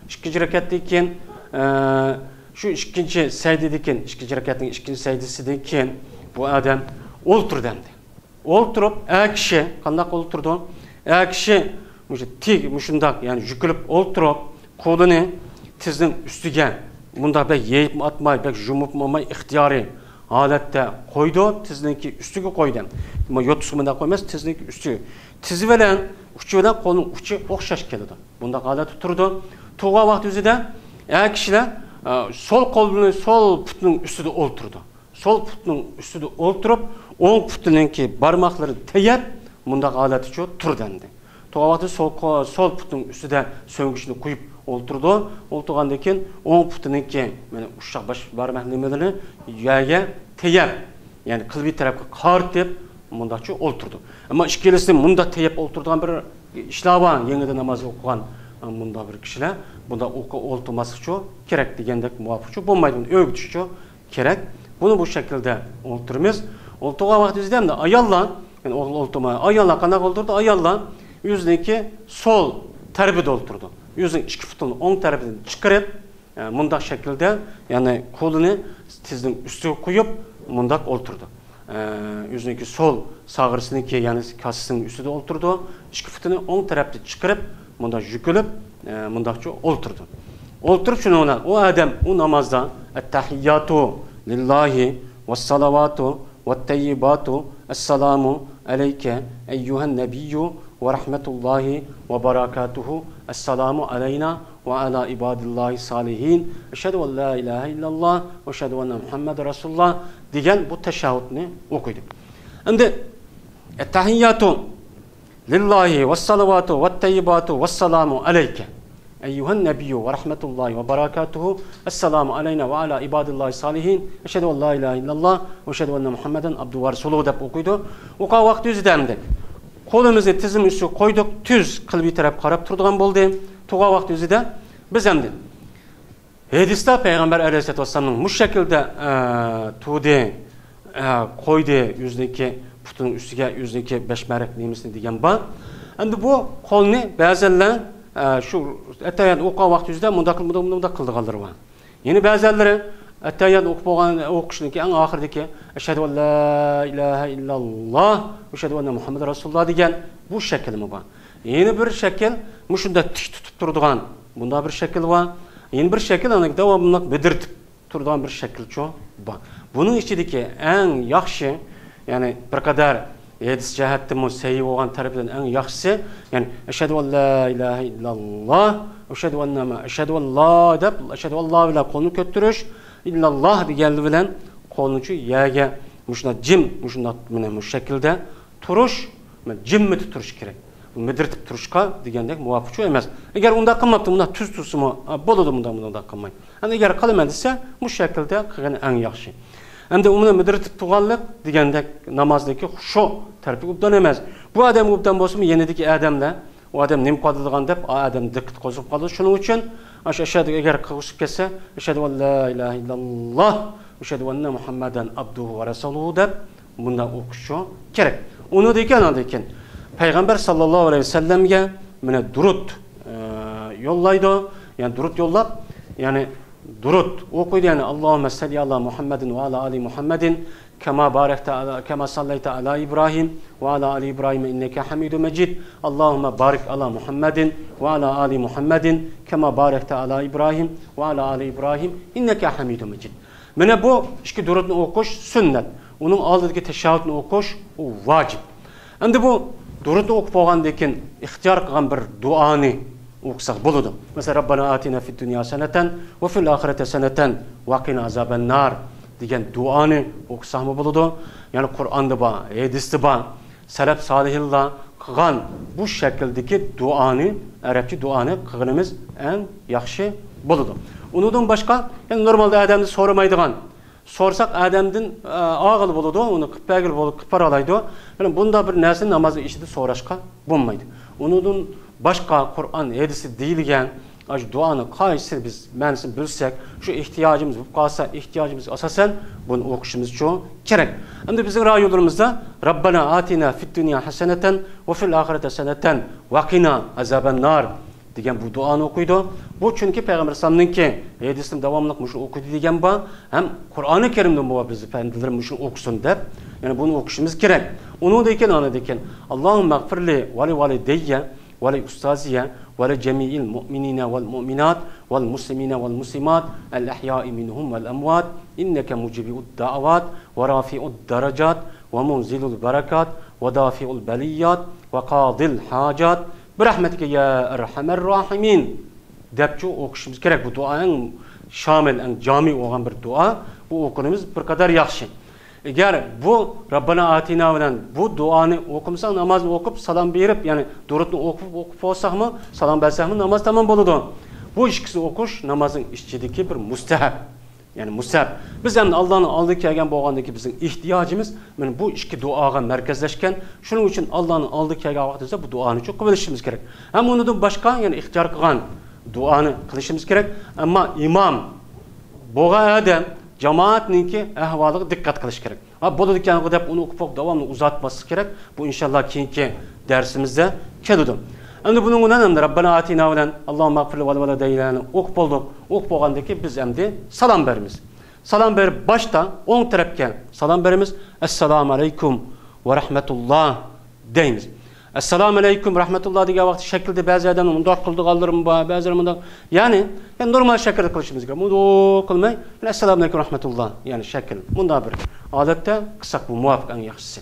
ئىككىنچى رەكەتتىن كېيىن، ئە، شۇ ئىككىنچى سەجدىدىن كېيىن، ئىككىنچى رەكەتنىڭ ئىككىنچى سەجدىسىدىن كېيىن بۇ ئادەم ئولتۇردى ئەمدى. ئولتۇرۇپ، ئەر كىشى قانداق ئولتۇرىدۇ؟ ئەر كىشى مۇشۇ تىك، مۇشۇنداق، يەنى يۈكۈلۈپ ئولتۇرۇپ، قولىنى تىزنىڭ ئۈستىگە مۇنداق بەك يېيىپمۇ ئاتماي، بەك يۇمۇپمۇ ئالماي، ئىختىيارىي ھالەتتە قويىدۇ، تىزنىڭكى ئۈستىگە قويدى. ئەمما يوتىسىغا مۇنداق قويماس، تىزنىڭكى ئۈستىگە. تىزى بىلەن ئۇچى بىلەن قولنىڭ ئۇچى ئوخشاش كېلىدۇ. بۇنداق ھالەتتە تۇرىدۇ. تۇرغان ۋاقتى ئۆزىدە ئەر كىشىلەر، ئە، سول قول بىلەن سول پۇتنىڭ ئۈستىدە ئولتۇرىدۇ. سول پۇتنىڭ ئۈستىدە ئولتۇرۇپ، ئوڭ پۇتىنىڭكى بارماقلىرىنى تېيىپ، مۇنداق ھالەتتىچۇ تۇردى ئەمدى. تۇرغان ۋاقتى سول قو-، سول پۇتنىڭ ئۈستىدە سۆڭگىچىنى قويۇپ ئولتۇرىدۇ. ئولتۇرغاندىن كېيىن ئوڭ پۇتىنىڭكى، مانا، ئۇششاق باش بارماق نېمىلىرىنى يەرگە تېيىپ، يەنى قىبلە تەرەپكە قارىتىپ، مۇنداقچە ئولتۇرىدۇ. ئەمما ئىككىلىسى مۇنداق تېيىپ ئولتۇرىدىغان بىر ئىشلار بار، يېڭىدىن ناماز ئوقۇغان، مۇنداق بىر كىشىلەر بۇنداق ئوقۇ-، ئولتۇرماسلىقچۇ كېرەك دېگەندەك مۇۋاپىقچۇ بولمايدۇ، ئۆگىتىشچۇ كېرەك. بۇنى بۇ شەكىلدە ئولتۇرىمىز. ئولتۇرغان ۋاقتىمىزدا ئەمدى ئاياللار، يەنى ئول-، ئولتۇرما-، ئاياللار قانداق ئولتۇرىدۇ؟ ئاياللار ئۆزىنىڭكى سول تەرىپىدە ئولتۇرىدۇ. ئۆزىنىڭ ئىككى پۇتىنى ئوڭ تەرىپىدىن چىقىرىپ، ئە، مۇنداق شەكىلدە، يەنى قولىنى تىزنىڭ ئۈستىگە قويۇپ، مۇنداق ئولتۇرىدۇ. ئە، ئۆزىنىڭكى سول ساغرىسىنىڭكى، يەنى كاسىسىنىڭ ئۈستىدە ئولتۇرىدۇ. ئىككى پۇتىنى ئوڭ تەرەپتە چىقىرىپ، مۇنداق يۈكۈلۈپ، ئە، مۇنداقچە ئولتۇرىدۇ. ئولتۇرۇپ شۇنىڭ بىلەن ئۇ ئادەم ئۇ نامازدا ئەتتەھىياتۇ لىللاھى ۋەسسالىۋاتۇ ۋەتتەييىباتۇ، ئەسسالامۇ ئەلەيكە ئەييۇھەن نەبىييۇ ۋە رەھمەتۇللاھى ۋە بەرەكاتۇھۇ، ئەسسالامۇ ئەلەينا ۋە ئەلا ئىبادىللاھى سالىھىن، ئەشھەدۇ ئەن لا ئىلاھە ئىللاللا ۋە ئەشھەدۇ ئەننە مۇھەممەدەن رەسۇلۇللا دېگەن بۇ تەشەھھۇدنى ئوقۇيدۇ. ئەمدى ئەتتەھىياتۇ لىللاھى ۋەسسالىۋاتۇ ۋەتتەييىباتۇ ۋەسسالامۇ ئەلەيكە ئەييۇھەن نەبىييۇ ۋە رەھمەتۇللاھى ۋە بەرەكاتۇھۇ، ئەسسالامۇ ئەلەينا ۋە ئەلا ئىبادىللاھى سالىھىن، ئەشھەدۇ ئەن لا ئىلاھە ئىللاللا ۋە ئەشھەدۇ ئەننە مۇھەممەدەن ئابدۇھۇ ۋە رەسۇلۇھۇ دەپ ئوقۇيدۇ. ئوقۇغان ۋاقتى ئۆزىدە ئەمدى قولىمىزنى تىزىمىز ئۈستىگە قويدۇق، تۈز قىبلە تەرەپ قاراپ تۇرىدىغان بولدى. تۇرغان ۋاقتى ئۆزىدە بىز ئەمدى ھەدىستە پەيغەمبەر ئەلەيھىسسالاتۇ ۋەسسالامنىڭ مۇشۇ شەكىلدە، ئە، تۇردى، ئە، قويدى ئۆزىنىڭكى پۇتىنىڭ ئۈستىگە ئۆزىنىڭكى بەش مەرەك نېمىسىنى دېگەن بار. ئەمدى بۇ قولنى بەزەنلەر، ئە، شۇ ئەتەھىيات ئوقۇغان ۋاقتى ئۆزىدە مۇنداق، مۇنداق، مۇنداق قىلىدىغانلىرى بار. يەنە بەزەنلىرى ئەتەھىيات ئوقۇپ بولغان ئوقۇشنىڭكى ئەڭ ئاخىرىدىكى ئەشھەدۇ ئەن لا ئىلاھە ئىللاللا ۋە ئەشھەدۇ ئەننە مۇھەممەدەن رەسۇلۇللا دېگەن بۇ شەكىلمۇ بار. يەنە بىر شەكىل مۇشۇنداق تىك تۇتۇپ تۇرىدىغان بۇنداق بىر شەكىل بار. يەنە بىر شەكىل ئاندىن داۋاملىق بىدىرتىپ تۇرىدىغان بىر شەكىلچۇ بار. بۇنىڭ ئىچىدىكى ئەڭ ياخشى، يەنى بىر قەدەر ھەدىس جەھەتتىمۇ سەھىھ بولغان تەرىپىدىن ئەڭ ياخشىسى، يەنى ئەشھەدۇ ئەن لا ئىلاھە ئىللاللا، ئەشھەدۇ ئەننە، ئەشھەدۇ ئەللا دەپ، ئەشھەدۇ ئەللا بىلەن قولنى كۆتۈرۈش، ئىللاللا دېگەن بىلەن قولنى شۇ يەرگە مۇشۇنداق جىم، مۇشۇنداق مانا مۇشۇ شەكىلدە تۇرۇش، جىممىتى تۇرۇش كېرەك. مىدىرىتىپ تۇرۇشقا دېگەندەك مۇۋاپىق ئەمەس. ئەگەر ئۇنداق قىلماپتۇ، مۇنداق تۈز تۇرسىمۇ، ئا، بولىدۇ، مۇنداق، مۇنداق قىلماي. ئەمدى ئەگەر قىلىمەن دېسە، مۇشۇ شەكىلدە قىلغىنى ئەڭ ياخشى. ئەمدى ئۇنى مىدىرىتىپ تۇرغانلىق دېگەندەك نامازدىكى خۇشۇ تەرىپى ئوبدان ئەمەس. بۇ ئادەم ئوبدان بولسىمۇ، يېنىدىكى ئادەملەر، ئۇ ئادەم نېمە قىلىۋاتىدىغان دەپ، ئا ئادەم دىققىتى قوزغىلىپ قالىدۇ. شۇنىڭ ئۈچۈن ئاشۇ ئەشھەدۇ ئەگەر قىلغۇسى كەلسە، ئەشھەدۇ ئەن لا ئىلاھە ئىللاللا، ئەشھەدۇ ئەننە مۇھەممەدەن ئابدۇھۇ ۋە رەسۇلۇھۇ دەپ، بۇنداق ئوقۇشى كېرەك. ئۇنىڭدىن كېيىن، ئاندىن كېيىن پەيغەمبەر ساللاللاھۇ ئەلەيھى ۋەسەللەمگە مانا دۇرۇت، ئە، يوللايدۇ. يەنى دۇرۇت يوللاپ، يەنى دۇرۇت ئوقۇيدۇ. يەنى، اللهم صل على محمد وعلى آل محمد كما باركت على، كما صليت على إبراهيم وعلى آل إبراهيم إنك حميد مجيد. اللهم بارك على محمد وعلى آل محمد كما باركت على إبراهيم وعلى آل إبراهيم إنك حميد مجيد. مانا بۇ ئىككى دۇرۇتنى ئوقۇش سۈننەت. ئۇنىڭ ئالدىدىكى تەشەھھۇدنى ئوقۇش، ئۇ ۋاجىپ. ئەمدى بۇ دۇرۇتنى ئوقۇپ بولغاندىن كېيىن ئىختىيار قىلغان بىر دۇئانى ئوقۇساق بولىدۇ. مەسىلەن، رەببەنا ئاتىنا فىد دۇنيا ھەسەنەتەن ۋە فىل ئاخىرەتى ھەسەنەتەن ۋە قىنا ئازابەن نار دېگەن دۇئانى ئوقۇساقمۇ بولىدۇ. يەنى قۇرئاندا بار، ھەدىستە بار. سەلەپ سالىھىنلار قىلغان بۇ شەكىلدىكى دۇئانى، ئەرەبچە دۇئانى قىلغىنىمىز ئەڭ ياخشى بولىدۇ. ئۇنىڭدىن باشقا، يەنى نورمالدا ئادەمنى سورىمايدىغان، سورىساق ئادەمدىن، ئە، ئالغىلى بولىدۇ، ئۇنى قىلىپ بەرگىلى بولىدۇ، قىلىپ بېرەلەيدۇ. يەنى بۇنداق بىر نەرسىنى نامازنىڭ ئىچىدە سوراشقا بولمايدۇ. ئۇنىڭدىن باشقا قۇرئان، ھەدىستە دېيىلگەن، ئاشۇ دۇئانىڭ قايسىسىنى بىز مەنىسىنى بىلسەك، شۇ ئېھتىياجىمىز بولۇپ قالسا، ئېھتىياجىمىزغا ئاساسەن بۇنى ئوقۇشىمىزچۇ كېرەك. ئەمدى بىزنىڭ رايونلىرىمىزدا رەببەنا ئاتىنا فىد دۇنيا ھەسەنەتەن ۋە فىل ئاخىرەتى ھەسەنەتەن ۋە قىنا ئازابەن نار دېگەن بۇ دۇئانى ئوقۇيدۇ. بۇ چۈنكى پەيغەمبەر ئەلەيھىسسالامنىڭكى ھەدىسىنى داۋاملىق مۇشۇ ئوقۇيدۇ دېگەن بار. ھەم قۇرئانى كەرىمدىمۇ بار بىز ئەپەندىلىرىم مۇشۇنى ئوقۇسۇن دەپ، يەنى بۇنى ئوقۇشىمىز كېرەك. ئۇنىڭدىن كېيىن، ئاندىن كېيىن، اللهم اغفر لي ولوالدي ولأستاذي ولجميع المؤمنين والمؤمنات والمسلمين والمسلمات الأحياء منهم والأموات إنك مجيب الدعوات ورافع الدرجات ومنزل البركات ودافع البليات وقاضي الحاجات برحمتك يا أرحم الراحمين دەپچۇ ئوقۇشىمىز كېرەك. بۇ دۇئا ئەڭ شامىل، ئەڭ جامى بولغان بىر دۇئا. بۇ ئوقۇغىنىمىز بىر قەدەر ياخشى. ئەگەر بۇ رەببەنا ئاتىنا بىلەن بۇ دۇئانى ئوقۇمىساق، نامازنى ئوقۇپ، سالام بېرىپ، يەنى دۇرۇتنى ئوقۇپ، ئوقۇپ بولساقمۇ، سالام بەرسەكمۇ، ناماز تامام بولىدۇ. بۇ ئىككىسىنى ئوقۇش نامازنىڭ ئىچىدىكى بىر مۇستەھەب. يەنى مۇستەھەب. بىز ئەمدى ئاللانىڭ ئالدىغا كەلگەن بولغاندىكىن بىزنىڭ ئېھتىياجىمىز مانا بۇ ئىككى دۇئاغا مەركەزلەشكەن. شۇنىڭ ئۈچۈن ئاللانىڭ ئالدىغا كەلگەن ۋاقتىمىزدا بۇ دۇئانى چوقۇم قىلىشىمىز كېرەك. ھەم ئۇنىڭدىن باشقا، يەنى ئىختىيار قىلغان دۇئانى قىلىشىمىز كېرەك. ئەمما ئىمام بولغان ئادەم جامائەتنىڭكى ئەھۋالىغا دىققەت قىلىش كېرەك. ھا، بولىدىكەنغۇ دەپ ئۇنى ئوقۇپ داۋاملىق ئۇزارتماسلىق كېرەك. بۇ ئىنشاللا كېيىنكى دەرسىمىزدە كېلىدۇ. ئەمدى بۇنىڭ بىلەن ئەمدى رەببەنا ئاتىنا بىلەن ئاللاھۇممە ئەغفىر لىۋالىدەينانى ئوقۇپ بولدۇق. ئوقۇپ بولغاندىن كېيىن بىز ئەمدى سالام بېرىمىز. سالام بېرىپ باشتا ئوڭ تەرەپكە سالام بېرىمىز. ئەسسالامۇ ئەلەيكۇم ۋە رەھمەتۇللا دەيمىز. ئەسسالامۇ ئەلەيكۇم رەھمەتۇللا دېگەن ۋاقىت شەكىلدە بەزى ئادەملەر مۇنداق قىلىدىغانلىرىمۇ بار، بەزىلەر مۇنداق. يەنى، يەنى نورمال شەكىلدە قىلىشىمىز كېرەك. مۇنداق قىلماي، يەنى ئەسسالامۇ ئەلەيكۇم رەھمەتۇللا، يەنى شەكىل. مۇنداق بىر ھالەتتە قىلساق بۇ مۇۋاپىق، ئەڭ ياخشىسى.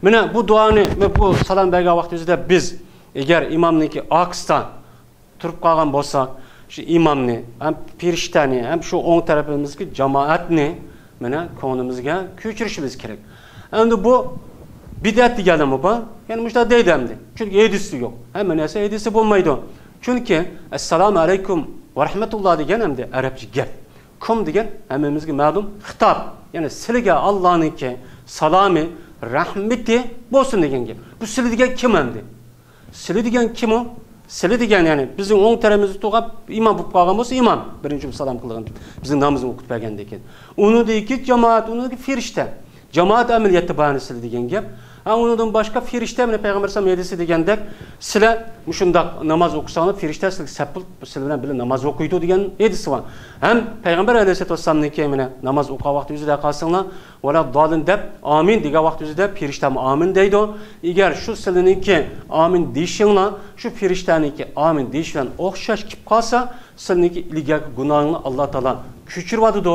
مانا بۇ دۇئانى، بۇ سالام بەرگەن ۋاقتىمىزدا بىز ئەگەر ئىمامنىڭكى ئارقىسىدا تۇرۇپ قالغان بولساق، شۇ ئىمامنى، ھەم پېرىشتەنى، ھەم شۇ ئوڭ تەرىپىمىزدىكى جامائەتنى مانا كۆڭلىمىزگە كۆچۈرۈشىمىز كېرەك. ئەمدى بۇ بىدئەت دېگەنلەرمۇ بار. يەنى مۇشۇنداق دەيدۇ ئەمدى. چۈنكى ھەدىسى يوق. ھەممە نەرسە ھەدىسى بولمايدۇ. چۈنكى ئەسسالامۇ ئەلەيكۇم ۋە رەھمەتۇللا دېگەن ئەمدى ئەرەبچە گەپ. كۇم دېگەن ھەممىمىزگە مەلۇم خىتاب. يەنى سىلىگە ئاللانىڭكى سالامى، رەھمىتى بولسۇن دېگەن گەپ. بۇ سىلى دېگەن كىم ئەمدى؟ سىلى دېگەن كىم ئۇ؟ سىلى دېگەن، يەنى بىزنىڭ ئوڭ تەرىپىمىزدە تۇرغان ئىمام بولۇپ قالغان بولسا ئىمام. بىرىنچى بولۇپ سالام قىلغان، بىزنىڭ نامىزىنى ئوقۇتۇپ بەرگەندىن كېيىن. ئۇنىڭدىن كېيىن جامائەت، ئۇنىڭدىن كېيىن پېرىشتە. جامائەت ئەمەلىيەتتە بارنى سىلى دېگەن گەپ. ھە، ئۇنىڭدىن باشقا پېرىشتە، مانا پەيغەمبەر ئەلەيھىسسالام ھەدىسى دېگەندەك، سىلە مۇشۇنداق ناماز ئوقۇساڭلار، پېرىشتە سىلىگە سەپ بولۇپ، سىلى بىلەن بىللە ناماز ئوقۇيدۇ دېگەن ھەدىسى بار. ھەم پەيغەمبەر ئەلەيھىسسالاتۇ ۋەسسالامنىڭكى مانا ناماز ئوقۇغان ۋاقتى ئۆزىدە قالساڭلار، ۋەلەدداللىن دەپ، ئامىن دېگەن ۋاقتى ئۆزىدە پېرىشتەمۇ ئامىن دەيدۇ. ئەگەر شۇ سىلىنىڭكى ئامىن دېيىشىڭلار، شۇ پېرىشتەنىڭكى ئامىن دېيىشى بىلەن ئوخشاش كېلىپ قالسا، سىلىنىڭكى ئىلگەركى گۇناھىڭلارنى ئاللا تائالا كۆچۈرۈۋاتىدۇ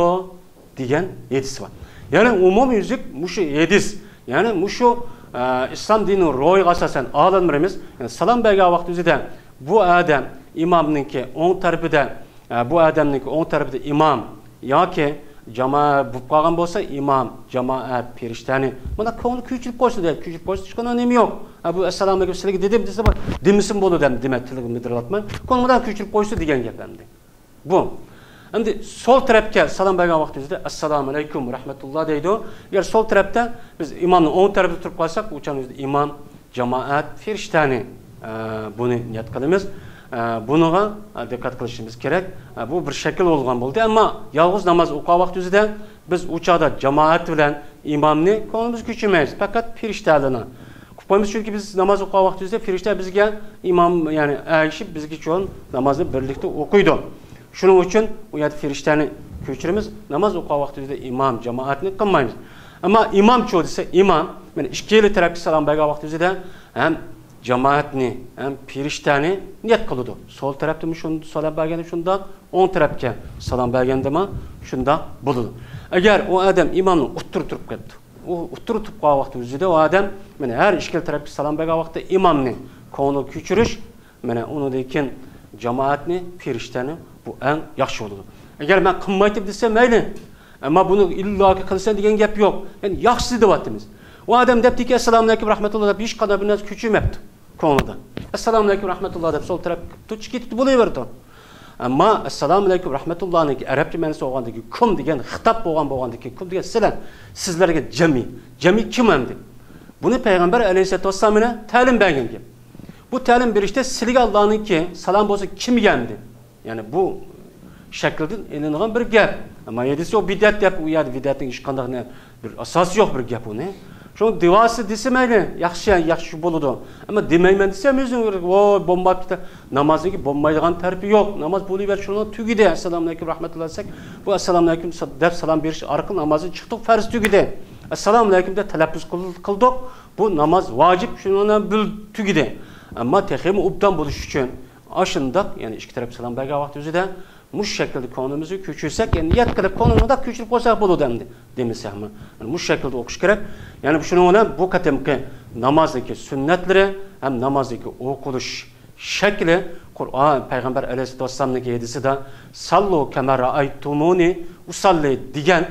دېگەن ھەدىسى بار. يەنى ئومۇميۈزلۈك مۇشۇ ھەدىس، يەنى مۇشۇ ئە، ئىسلام دىنىنىڭ روھىغا ئاساسەن، ئالىملىرىمىز، يەنى سالام بەرگەن ۋاقتىمىزدا بۇ ئادەم ئىمامنىڭكى ئوڭ تەرىپىدە، ئە، بۇ ئادەمنىڭكى ئوڭ تەرىپىدە ئىمام ياكى جامائەت بولۇپ قالغان بولسا، ئىمام، جامائەت، پېرىشتەنى، مانا، كۆڭلى كۆچۈرۈپ قويسا دەيدۇ. كۆچۈرۈپ قويسا، ھېچقانداق نېمە يوق. ھە، بۇ «ئەسسالامۇ ئەلەيكۇم، سىلەرگە دېدىم» دېسە، بار، دېمىسىمۇ بولىدۇ، دەم، دېمە، تىلىغا مىدىرلاتماي، كۆڭلىدىن كۆچۈرۈپ قويسا دېگەن گەپ ئەمدى. بۇ. ئەمدى سول تەرەپكە سالام بەرگەن ۋاقتىمىزدا «ئەسسالامۇ ئەلەيكۇم ۋە رەھمەتۇللا» دەيدۇ. ئەگەر سول تەرەپتە، بىز ئىمامنىڭ ئوڭ تەرىپىدە تۇرۇپ قالساق، ئۇ چاغدا ئىمام، جامائەت، پېرىشتەنى، ئە، بۇنى نىيەت قىلىمىز. ئە، بۇنىڭغا، ئە، دىققەت قىلىشىمىز كېرەك. ئە، بۇ بىر شەكىل بولغان بولدى. ئەمما يالغۇز ناماز ئوقۇغان ۋاقتىمىزدا بىز ئۇ چاغدا جامائەت بىلەن ئىمامنى كۆڭلىمىز كۆچۈرمەيمىز. پەقەت پېرىشتەلەرنى قىلىپ قويىمىز. چۈنكى بىز ناماز ئوقۇغان ۋاقتىمىزدا پېرىشتە بىزگە ئىمام، يەنى ئەگىشىپ بىزگە چوڭ نامازنى بىرلىكتە ئوقۇيدۇ. شۇنىڭ ئۈچۈن ئۇ يەردە پېرىشتەنى كۆچۈرىمىز، ناماز ئوقۇغان ۋاقتىمىزدا ئىمام، جامائەتنى قىلمايمىز. ئەمما ئىمامچۇ دېسە، ئىمام، مانا، ئىككىلا تەرەپكە سالام بەرگەن ۋاقتىمىزدا ھەم جامائەتنى، ھەم پېرىشتەنى نىيەت قىلىدۇ. سول تەرەپتىمۇ شۇن-، سالام بەرگەندە شۇنداق، ئوڭ تەرەپكە سالام بەرگەندىمۇ شۇنداق بولىدۇ. ئەگەر ئۇ ئادەم ئىمامنىڭ ئوتتۇرا تۇرۇپ قېلىپتۇ، ئۇ ئوتتۇرا تۇرۇپ قالغان ۋاقتىمىزدا ئۇ ئادەم، مانا، ھەر ئىككىلا تەرەپكە سالام بەرگەن ۋاقىتتا ئىمامنى كۆڭلىگە كۆچۈرۈش، مانا، ئۇنىڭدىن كېيىن جامائەتنى، پېرىشتەنى، بۇ ئەڭ ياخشى بولىدۇ. ئەگەر مەن قىلمايتتىم دېسە، مەيلى. ئەمما بۇنى ئىللاكى قىلىسەن دېگەن گەپ يوق. يەنى ياخشىسى دەۋاتىمىز. ئۇ ئادەم دەپتىكى، «ئەسسالامۇ ئەلەيكۇم رەھمەتۇللا» دەپ، ھېچقانداق بىر نەرسە كۆچۈرمەپتۇ كۆڭلىدە. «ئەسسالامۇ ئەلەيكۇم رەھمەتۇللا» دەپ سول تەرەپكە چىقىپ كېتىپتۇ، بولۇۋېرىدۇ. ئەمما «ئەسسالامۇ ئەلەيكۇم رەھمەتۇللا»نىڭكى ئەرەبچە مەنىسى بولغاندىكى «كۇم» دېگەن خىتاب بولغان، بولغاندىكى «كۇم» دېگەن سىلەر. سىزلەرگە جەمئىي. جەمئىي كىم ئەمدى؟ بۇنى پەيغەمبەر ئەلەيھىسسالاتۇ ۋەسسالام مانا تەلىم بەرگەن گەپ. بۇ تەلىم بېرىشتە سىلىگە ئاللانىڭكى سالام بولسا كىمگە ئەمدى؟ يەنى بۇ شەكىلدىن ئېلىنغان بىر گەپ. ئەمما ھەدىس يوق، بىدئەت دەپ، ئۇ يەردە بىدئەتنىڭ ھېچقانداق نە-، بىر ئاساسى يوق بىر گەپ ئۇنى. شۇڭا دېۋاسى دېسە مەيلى، ياخشى، ياخشى بولىدۇ. ئەمما دېمەيمەن دېسە، ھەممىمىزنىڭ، ۋوي، بولماپتۇ. نامازنىڭكى بولمايدىغان تەرىپى يوق. ناماز بولۇۋەر، شۇنىڭ تۈگىدى. «ئەسسالامۇ ئەلەيكۇم رەھمەتۇللا» دېسەك، بۇ «ئەسسالامۇ ئەلەيكۇم» دەپ سالام بېرىش ئارقىلىق نامازدىن چىقتۇق، پەرز تۈگىدى. «ئەسسالامۇ ئەلەيكۇم» دەپ تەلەپپۇز قىل-، قىلدۇق، بۇ ناماز ۋاجىپ، شۇنىڭ بىلەن بىر تۈگىدى. ئەمما تېخىمۇ ئوبدان بولۇش ئۈچۈن، ئاشۇنداق، يەنى ئىككى تەرەپ سالام بەرگەن ۋاقتى ئۆزىدە مۇشۇ شەكىلدە كۆڭلىمىزنى كۆچۈرسەك، يەنى نىيەت قىلىپ كۆڭلىمىزنى مۇنداق كۆچۈرۈپ قويساق بولىدۇ ئەمدى، دېمىسەكمۇ. يەنى مۇشۇ شەكىلدە ئوقۇش كېرەك. يەنى شۇنىڭ بىلەن بۇ قېتىمقى نامازنىڭكى سۈننەتلىرى ھەم نامازنىڭكى ئوقۇلۇش شەكلى، قۇرئان، پەيغەمبەر ئەلەيھىسسالاتۇ ۋەسسالامنىڭكى ھەدىسىدە، «سەللۇ كەما رەئەيتۇمۇنى ئۇسەللى» دېگەن،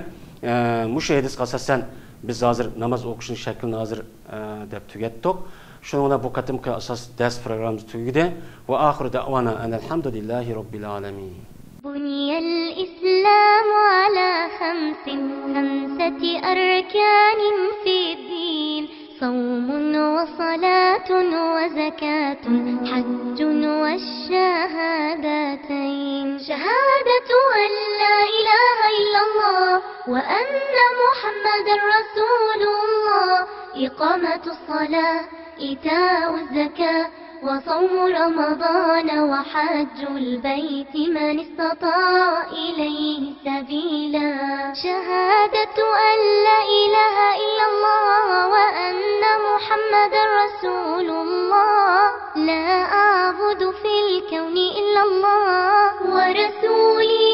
ئە، مۇشۇ ھەدىسكە ئاساسەن بىز ھازىر ناماز ئوقۇشنىڭ شەكلىنى ھازىر، ئە، دەپ تۈگەتتۇق. شۇنىڭ بىلەن بۇ قېتىمقى ئاساس دەرس پروگراممىمىز تۈگىدى. ۋە ئاخىرۇ دەئۋانا ئەنەلھەمدۇلىللاھى رەببىل ئالەمىن. بني الإسلام على خمس، خمسة أركان في الدين، صوم وصلاة وزكاة حج والشهادتين. شهادة أن لا إله إلا الله وأن محمدا رسول الله، إقامة الصلاة، إيتاء الزكاة، وصوم رمضان وحج البيت من استطاع إليه سبيلا. شهادة أن لا إله إلا الله وأن محمدا رسول الله. لا أعبد في الكون إلا الله ورسولي